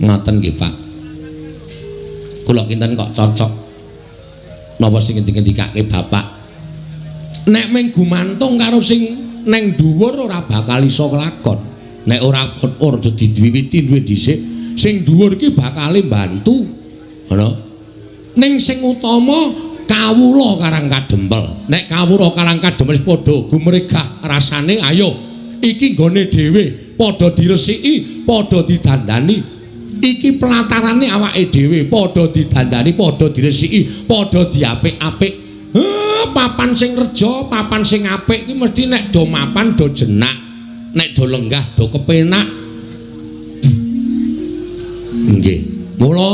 Speaker 3: Ngoten nggih, Pak. Kula kinten kok cocok napa sing ngendikake Bapak. Nek mung gumantung karo sing neng dhuwur ora bakal iso kelakon. Nek ora ora diwiwiti duwe dhisik, sing dhuwur iki bakale mbantu. Ngono. Ning sing utama kawula Karang Kadempel. Nek kawula Karang Kadempel wis padha gumregah rasane, ayo iki nggone dhewe, padha diresiki, padha didandani. Iki pelatarane awake dhewe, padha didandani, padha diresiki, padha diapik-apik. Papan sing reja, papan sing apik iki mesti nek do mapan do jenak, nek do lenggah do kepenak. Nggih. Mula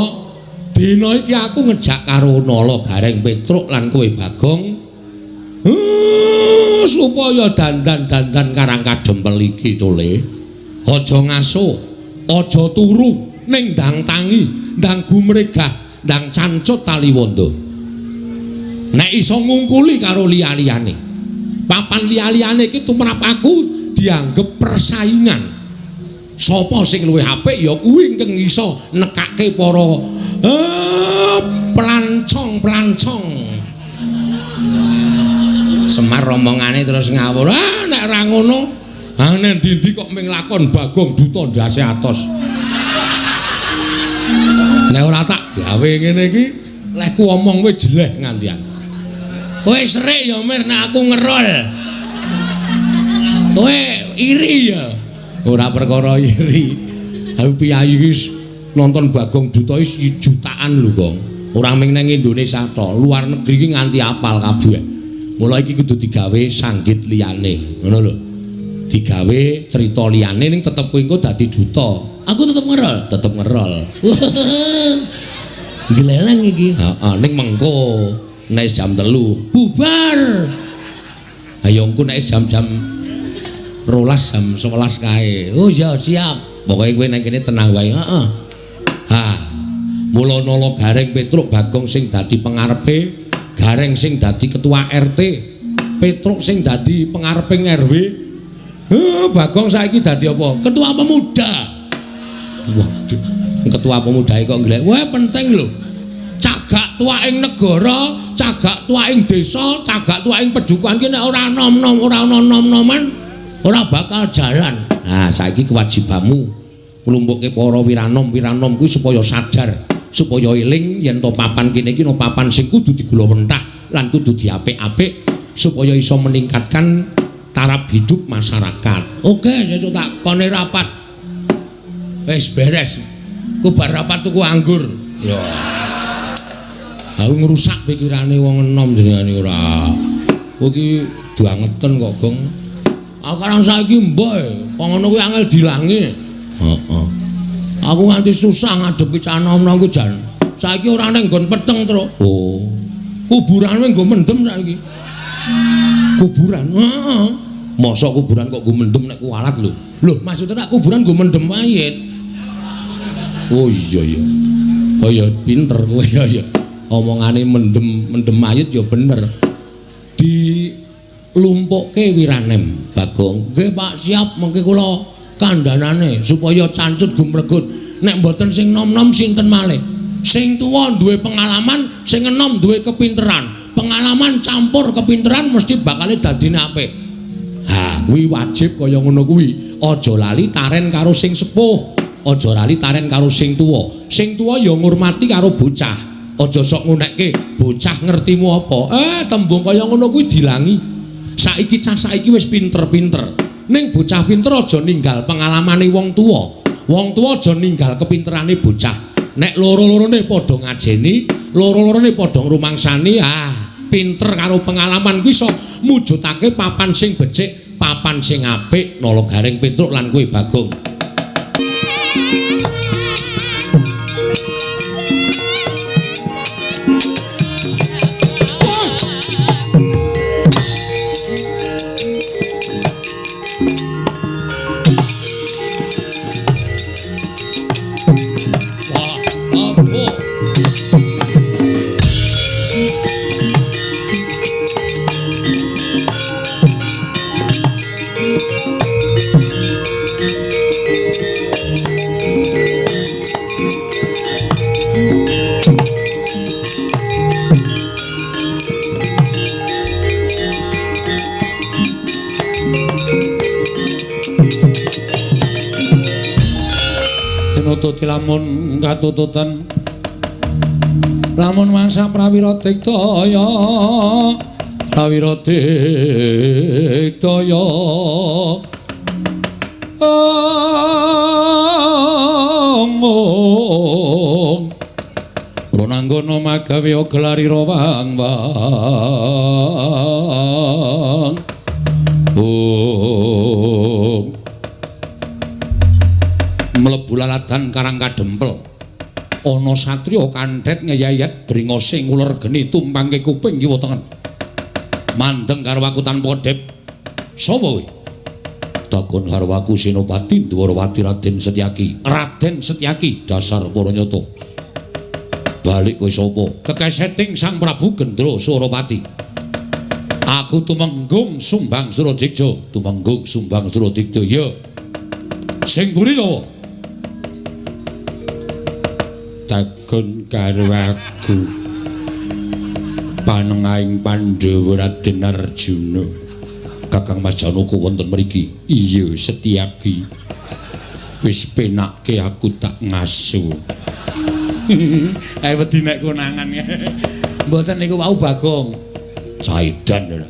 Speaker 3: dina iki aku ngejak karo Nala Gareng Petruk lan kowe Bagong supaya dandan-dandan Karang Kadempel iki tole. Aja ngaso, aja turu, ning ndang tangi, ndang gumregah, ndang cancut taliwondo. Nek iso ngungkuli karo liya-liyane. Papan liya-liyane iki tumrap aku dianggep persaingan. Sapa sing luwih apik ya kuwi ingkang iso nekake para pelancong-pelancong. Semar romongane terus ngawur. Ah nek ra ngono, Ah nang ndi-ndi kok ming lakon Bagong Duta ndase atos. Nek ora tak gawe ngene iki, lehku omong kowe jeleh ngantian.
Speaker 2: Kowe serik ya Mir nek aku ngerol. Kowe iri ya.
Speaker 3: Ora perkara iri. Aku piyayi iki nonton Bagong Duta iki jutaan lho, Gong. Ora ming nang Indonesia tok, luar negeri iki nganti apal kabeh. Mula iki kudu digawe sanggit liyane, ngono lho. Digawe cerita liyane ning tetep kowe engko dadi duta.
Speaker 2: Aku tetep ngerol,
Speaker 3: tetep ngerol.
Speaker 2: Gleleng iki.
Speaker 3: Heeh, ning mengko nek jam 3
Speaker 2: bubar.
Speaker 3: Ayo engko nek jam-jam 12 jam 11 kae.
Speaker 2: Oh ya siap.
Speaker 3: Pokoke kowe nang kene tenang wae.
Speaker 2: Heeh.
Speaker 3: Ha. Mula nala Gareng Petruk Bagong sing dadi pengarepe, Gareng sing dadi ketua RT, Petruk sing dadi pengareping RW. Bagong saiki dadi apa?
Speaker 2: Ketua pemuda.
Speaker 3: Waduh, ketua pemuda kok nglek.
Speaker 2: Wah, penting lho. Cagak tuwaking negara, cagak tuwaking desa, cagak tuwaking pedukuhan ki nek ora nom-nom, ora ana nom-noman, ora bakal jalan.
Speaker 3: Nah, saiki kewajibanmu nglumpukke para wiranom-wiranom kuwi supaya sadar, supaya eling yen to papan kene iki no papan sing kudu digulawentah lan kudu diapik-apik supaya iso meningkatkan taraf hidup masyarakat.
Speaker 2: Oke, sesuk tak kone rapat. Wis beres. Ku bar rapat tuku anggur.
Speaker 3: Ya. Aku ngrusak pikirane wong enom jenengane ora. Kowe iki bangeten kok, Gong.
Speaker 2: Aku karang saiki mbok, kok ngono kuwi angel dilangi.
Speaker 3: Heeh.
Speaker 2: Aku nganti susah ngadepi cah nom-nom ku jan. Saiki ora ning nggon peteng, Truk.
Speaker 3: Oh.
Speaker 2: Kuburan kuwi nggo mendem saiki.
Speaker 3: Kuburan?
Speaker 2: Heeh.
Speaker 3: Mosok kuburan kok nggo mendem nek kualat lho.
Speaker 2: Lho, maksudnya nek kuburan nggo mendem mayit.
Speaker 3: Oh iya iya. Oh iya pinter kowe ya ya. Omongane mendem mayit ya bener. Dilumpukke wiranem, Bagong.
Speaker 2: Nggih, Pak, siap mengke kula kandhanane supaya cancut gumregut. Nek mboten sing nom-nom sinten malih? Sing tuwa duwe pengalaman, sing enom duwe kepinteran. Pengalaman campur kepinteran mesti bakale dadine apik.
Speaker 3: Ha, kuwi wajib kaya ngono kuwi. Aja lali taren karo sing sepuh, aja lali taren karo sing tuwa. Sing tuwa ya ngurmati karo bocah. Aja sok ngunekke bocah ngertimu apa. Tembung kaya ngono kuwi dilangi. Saiki cah saiki wis pinter-pinter. Ning bocah pinter aja ninggal pengalamane wong tuwa. Wong tuwa aja ninggal kepinterane bocah. Nek loro-lorone padha ngajeni, loro-lorone padha ngrumangsani, ah, pinter karo pengalaman kuwi iso mujudake papan sing becik, papan sing apik, Nala Gareng Petruk lan kowe Bagong.
Speaker 1: Tinututi lamun katututan lamun mangsa prawira diktaya prawira diktaya omong ronanggana magawe gelarira wang wang om mlebu laladan Karang Kadempel ana satriya kandhet ngeyayat bringose nguler geni tumpangke kuping kiwa tengen mandeng karo aku tanpa kedhep. Sapa kowe? Takon karo aku Senopati Dwarawati Raden Setyaki. Raden Setyaki dasar para nyata. Balik kowe sapa? Kekeseting Sang Prabu Gendra Surapati. Aku tumenggung Sumbang Suradikja. Tumenggung Sumbang Suradikja. Ya. Sing mburi sapa? Takon karo aku panengahing Pandhawa Raden Arjuna. Kakang Mas Janaka wonten mriki. Iya, Setyaki. Wis penakke aku tak ngasu.
Speaker 2: Ae wedi nek konangan. Mboten niku wau Bagong.
Speaker 1: Caidan lho.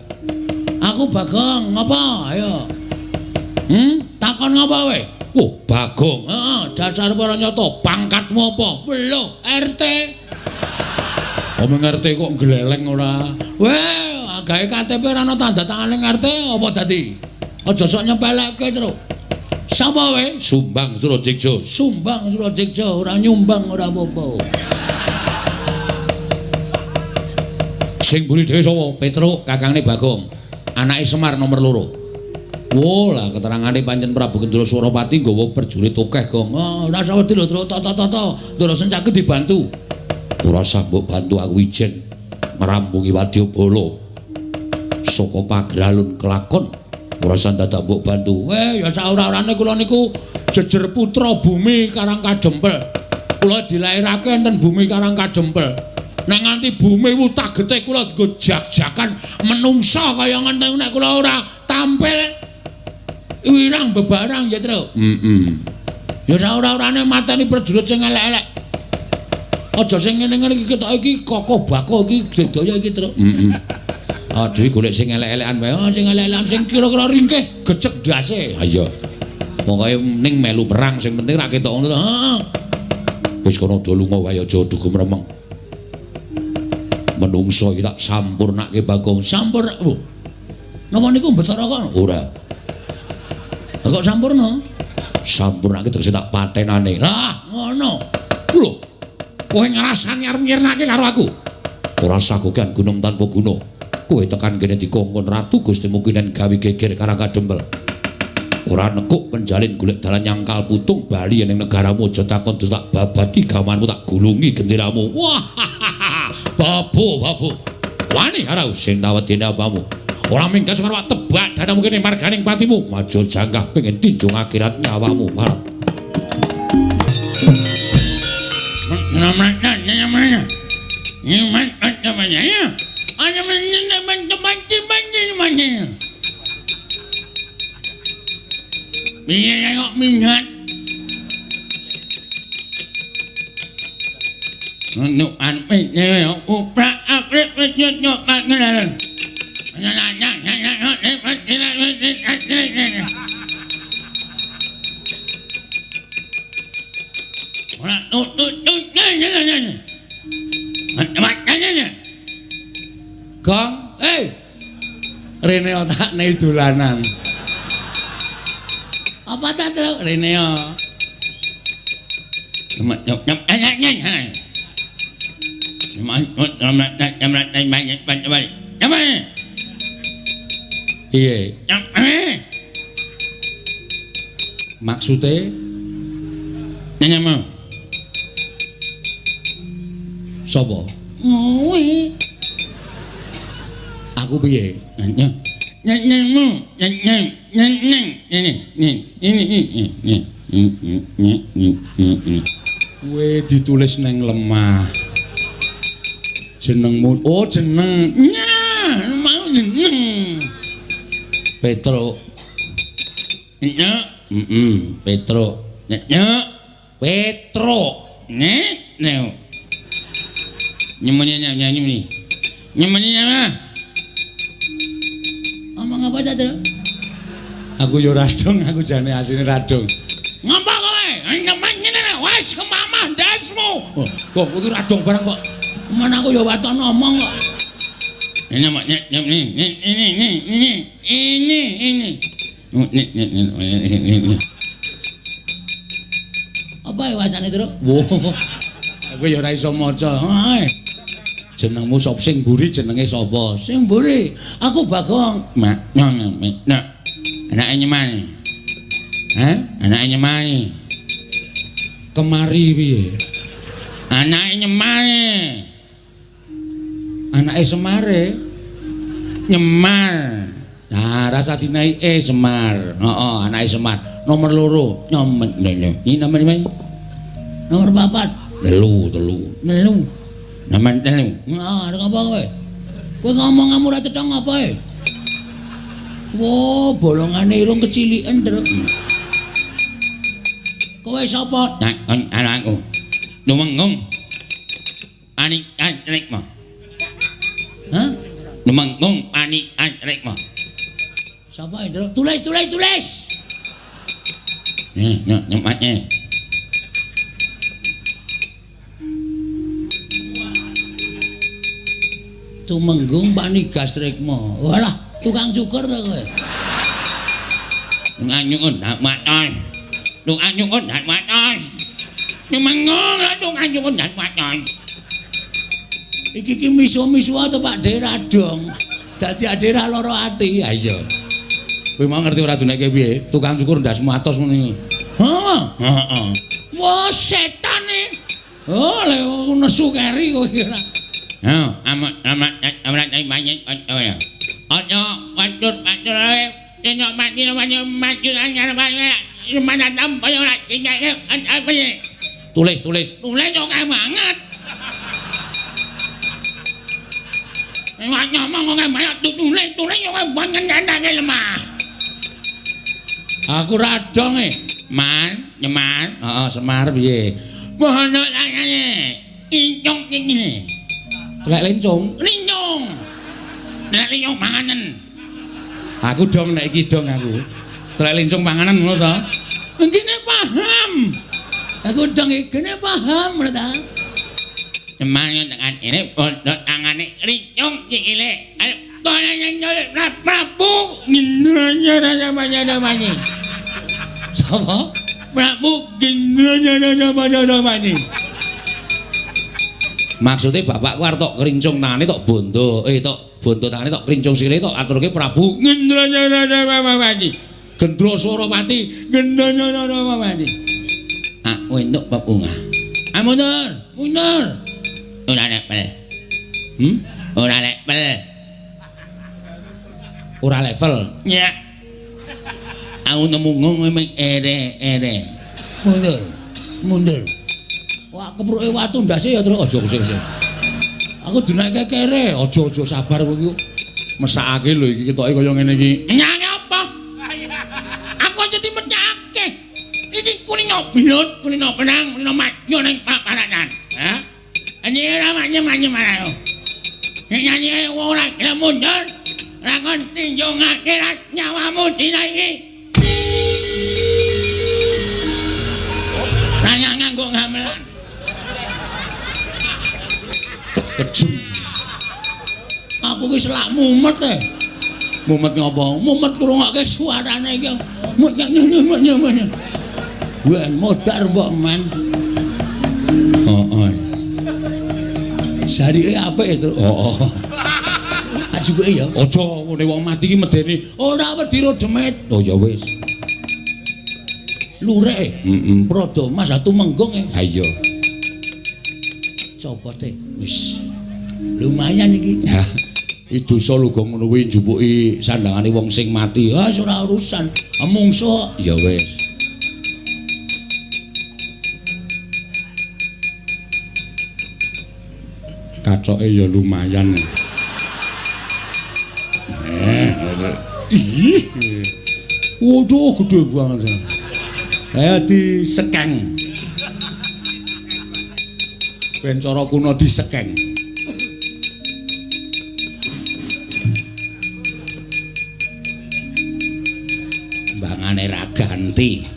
Speaker 2: Aku Bagong, ngapa? Ayo. Takon ngapa kowe?
Speaker 1: Oh, Bagong.
Speaker 2: Heeh, dasar para nyata, pangkatmu apa? Lho, RT.
Speaker 1: Omong RT kok gleleng ora?
Speaker 2: Weh, gawe KTP ora ana tanda tangane RT apa dadi? Aja sok nyepelekke, Truk. Sapa kowe?
Speaker 1: Sumbang Surajeksa.
Speaker 2: Sumbang Surajeksa, ora nyumbang ora apa-apa.
Speaker 1: Sing mburi dhewe sapa? Petruk, kakangne Bagong. Anake Semar nomor 2. Wo lah keterangane pancen Prabu Kendra Surapati nggawa prajurit akeh, Gong.
Speaker 2: Oh, ora usah wedi lho, Truk. Tata-tata. Ndara Sencaki dibantu.
Speaker 1: Ora usah mbok bantu aku ijen ngrampungi wadyabala. Saka pagralun kelakon ora usah dadak mbok bantu.
Speaker 2: Weh, ya saora-orane kula niku jejer putra bumi Karang Kadempel. Kula dilairake enten bumi Karang Kadempel. Nek nganti bumi wutah getih kula nggo jak-jakan menungsa kaya ngenten nek kula ora tampil wirang bebarang ya, Truk.
Speaker 1: Heeh.
Speaker 2: Ya saora-orane mateni prajurit sing elek-elek. Aja sing ngene-ngene iki ketok iki kokoh bako iki sedaya iki, Truk.
Speaker 1: Heeh. Aduh golek sing elek-elekan wae.
Speaker 2: Oh, sing elek-elekan sing kira-kira ringkih gecek ndase.
Speaker 1: Ha iya. Pokoke ning melu perang sing penting ra ketok ngono to.
Speaker 2: Heeh.
Speaker 1: Wis kono do lunga wae aja dugu mremeng. Menungso iki tak sampurnake Bagong.
Speaker 2: Sampur. Oh. Napa niku Betara kono?
Speaker 1: Ora.
Speaker 2: Lah kok sampurna?
Speaker 1: Sampurnake tegese tak patenane.
Speaker 2: Lah, ngono.
Speaker 1: Lho. Kowe ngrasani arep nyirnake karo aku. Ora sagokan gunung tanpa guna. Kowe tekan kene dikongkon Ratu Gusti Mukinen gawe geger Karang Kadempel. Ora nekuk penjalin golek dalan nyangkal putung bali ning negaramu aja takon terus tak babati gamanmu tak gulungi genderamu. Wah. Babu, babu. Wani karo sing tawedene apamu. Ora minggat karo tebak danamu kene marganing patimu. Maju jangkah pengen tinjung akhirat nyawamu, Barat.
Speaker 2: Piye kok minggat? Nukan piye uprak akrip nyok ngene. Ora tutut. Gong, eh. Rene otakne dolanan. Apa ta, Truk? Rene yo.
Speaker 1: Piye? Maksude
Speaker 2: nyanyamu.
Speaker 1: Sapa?
Speaker 2: Ngowe.
Speaker 1: Aku piye?
Speaker 2: Nyanyamu, nyanyang, nyanyang, ini, ini, ini, ini, ini, ini.
Speaker 1: Kowe ditulis neng lemah. Jenengmu, oh jeneng.
Speaker 2: Nyah, mau jeneng.
Speaker 1: Petruk.
Speaker 2: Nyah,
Speaker 1: Petruk.
Speaker 2: Nyah,
Speaker 1: Petruk.
Speaker 2: Nih, nih. Nyemunnya, nyemunnya, nyemunnya apa? Ngomong apa ta, Truk?
Speaker 1: Aku yo radong, aku jane asline radong.
Speaker 2: Ngapa kowe? Nyemen ngene wis kemamah ndasmu.
Speaker 1: Oh, kok iki radong barang kok.
Speaker 2: Men aku yo waton ngomong kok. Ini ini ini ini ini ini ini. Ini. Apa ya wacane, Truk?
Speaker 1: Wo. Aku ya ora iso maca. Jenengmu sapa sing mburi jenenge sapa?
Speaker 2: Sing mburi aku Bagong. Mak, nak. Anake nyemani.
Speaker 1: Hah?
Speaker 2: Anake nyemani.
Speaker 1: Kemari piye?
Speaker 2: Anake nyemani.
Speaker 1: Anake Semare.
Speaker 2: Nyemar.
Speaker 1: Nah, rasa dinaike Semar. Heeh, anake Semar. Nomor 2. Nyomet. Ini nomor lima.
Speaker 2: Nomor 4.
Speaker 1: 3, 3.
Speaker 2: 3.
Speaker 1: Nomor 3.
Speaker 2: Nah, arep apa kowe? Kowe ngomong kamu ora cetha ngapa e? Wah, bolongane irung keciliken, Truk. Kowe sapa?
Speaker 1: Takon karo aku. Tumenggung Panikan Rikma.
Speaker 2: Hah?
Speaker 1: Tumenggung Panikan Rikma.
Speaker 2: Sapa, Truk? Tulis, tulis, tulis.
Speaker 1: Nih, nyempatnya.
Speaker 2: Tumenggung Panigas Rikma. Walah, tukang cukur to kowe.
Speaker 1: Tukang cukur ndak matos. Tukang cukur ndak matos. Tumenggung tukang cukur ndak matos.
Speaker 2: Iki ki misu-misu to Pak De dong. Dadi ade ra lara ati.
Speaker 1: Ha iya. Kowe mau ngerti ora duneke piye? Tukang cukur ndasmu atos ngono iki.
Speaker 2: Heeh.
Speaker 1: Heeh.
Speaker 2: Wah, setane. Oh, lek nesu keri kowe ora.
Speaker 1: Heh, amat amat amat banyak ya. Aja watur-watur ae. Yen mati mati mati mana tampa ora tinggal apa. Tulis, tulis. Tulis oke banget. Nek ngomong oke banget tulis, tulis oke banget nandake lemah.
Speaker 2: Aku ra dong e.
Speaker 1: Man, Semar. Heeh, Semar piye? Bono tangane. Incung iki. Telek lencung, lincung. Telek lincung panganan. Aku dong nek iki dong aku. Telek lincung panganan ngono to?
Speaker 2: Ngene paham. Aku dong iki gene paham ngono ta.
Speaker 1: Semar tekan ini bondo tangane lincung sikile. Ayo kono nyolek Prabu Gendra-nya-nya-nya-nya.
Speaker 2: Sapa?
Speaker 1: Prabu Gendra-nya-nya-nya-nya. Maksudnya bapakku arep tok krincung tangane tok bondo, tok bondo tangane tok krincung sikile tok aturke Prabu Gendra-nya-nya-nya-nya. Gendra Surawati, Gendra-nya-nya-nya-nya. Aku entuk bebungah. Ah mundur, mundur. Ora level. Ora level. Ora level. Ya. Aku nemu ngono ere-ere.
Speaker 2: Mundur, mundur. Wah, kepruke watu ndase ya terus
Speaker 1: aja kusik-kusik. Aku dinake kere, aja-aja sabar kowe iki. Mesakake lho iki ketoke kaya ngene iki. Nyane apa? Aku aja dimecake. Iki kulino belut, kulino benang, kulino matyo ning paparanan. Hah? Ini ora manye-manye marang. Nek nyanyi ora gelem mundur, ora kon tinjungake nyawamu dina iki. Nanya nganggo gamelan. Kejem.
Speaker 2: Aku ki selak mumet e.
Speaker 1: Mumet ngopo?
Speaker 2: Mumet ngrungokke suarane iki. Mumet. Ben modar mbok men.
Speaker 1: Heeh.
Speaker 2: Jarike apik e, Truk.
Speaker 1: Heeh.
Speaker 2: Ajuke ya.
Speaker 1: Aja ngene wong mati ki medeni.
Speaker 2: Ora wedi ro demit.
Speaker 1: Oh ya wis.
Speaker 2: Lurek.
Speaker 1: Heeh.
Speaker 2: Prada Mas Tumenggung e.
Speaker 1: Ha iya.
Speaker 2: Copote wis. Lumayan iki.
Speaker 1: Ya. Iki dosa lho gong ngono kuwi njupuki sandangane wong sing mati.
Speaker 2: Ah ora urusan. Mungsuh.
Speaker 1: Ya wis. Kacoke ya lumayan. Ih. Waduh gede banget. Ayo disekeng. Ben cara kuno disekeng. Mbangane ra ganti.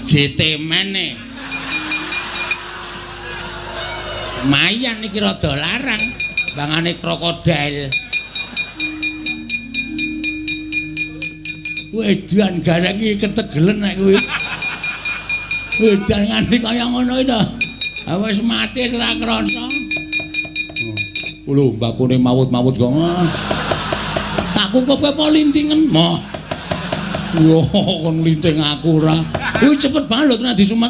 Speaker 1: JT mene. Lumayan iki rada larang. Mbangane krokodil.
Speaker 2: Wedan garek iki ketegelen nek kuwi. Wedan nganti kaya ngono iki to. Wis mati wis ora krasa.
Speaker 1: Lho mbakune mawut-mawut kok.
Speaker 2: Tak kukupke apa lintingen?
Speaker 1: Moh. Wah, kon linting aku ora.
Speaker 2: Kuwi cepet banget lho tenan disumet.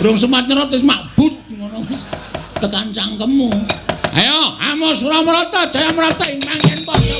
Speaker 2: Durung semat nyerot wis makbut ngono wis tekan cangkemmu.
Speaker 1: Ayo, amo Suramarata, Jayamrata ing panggen padha.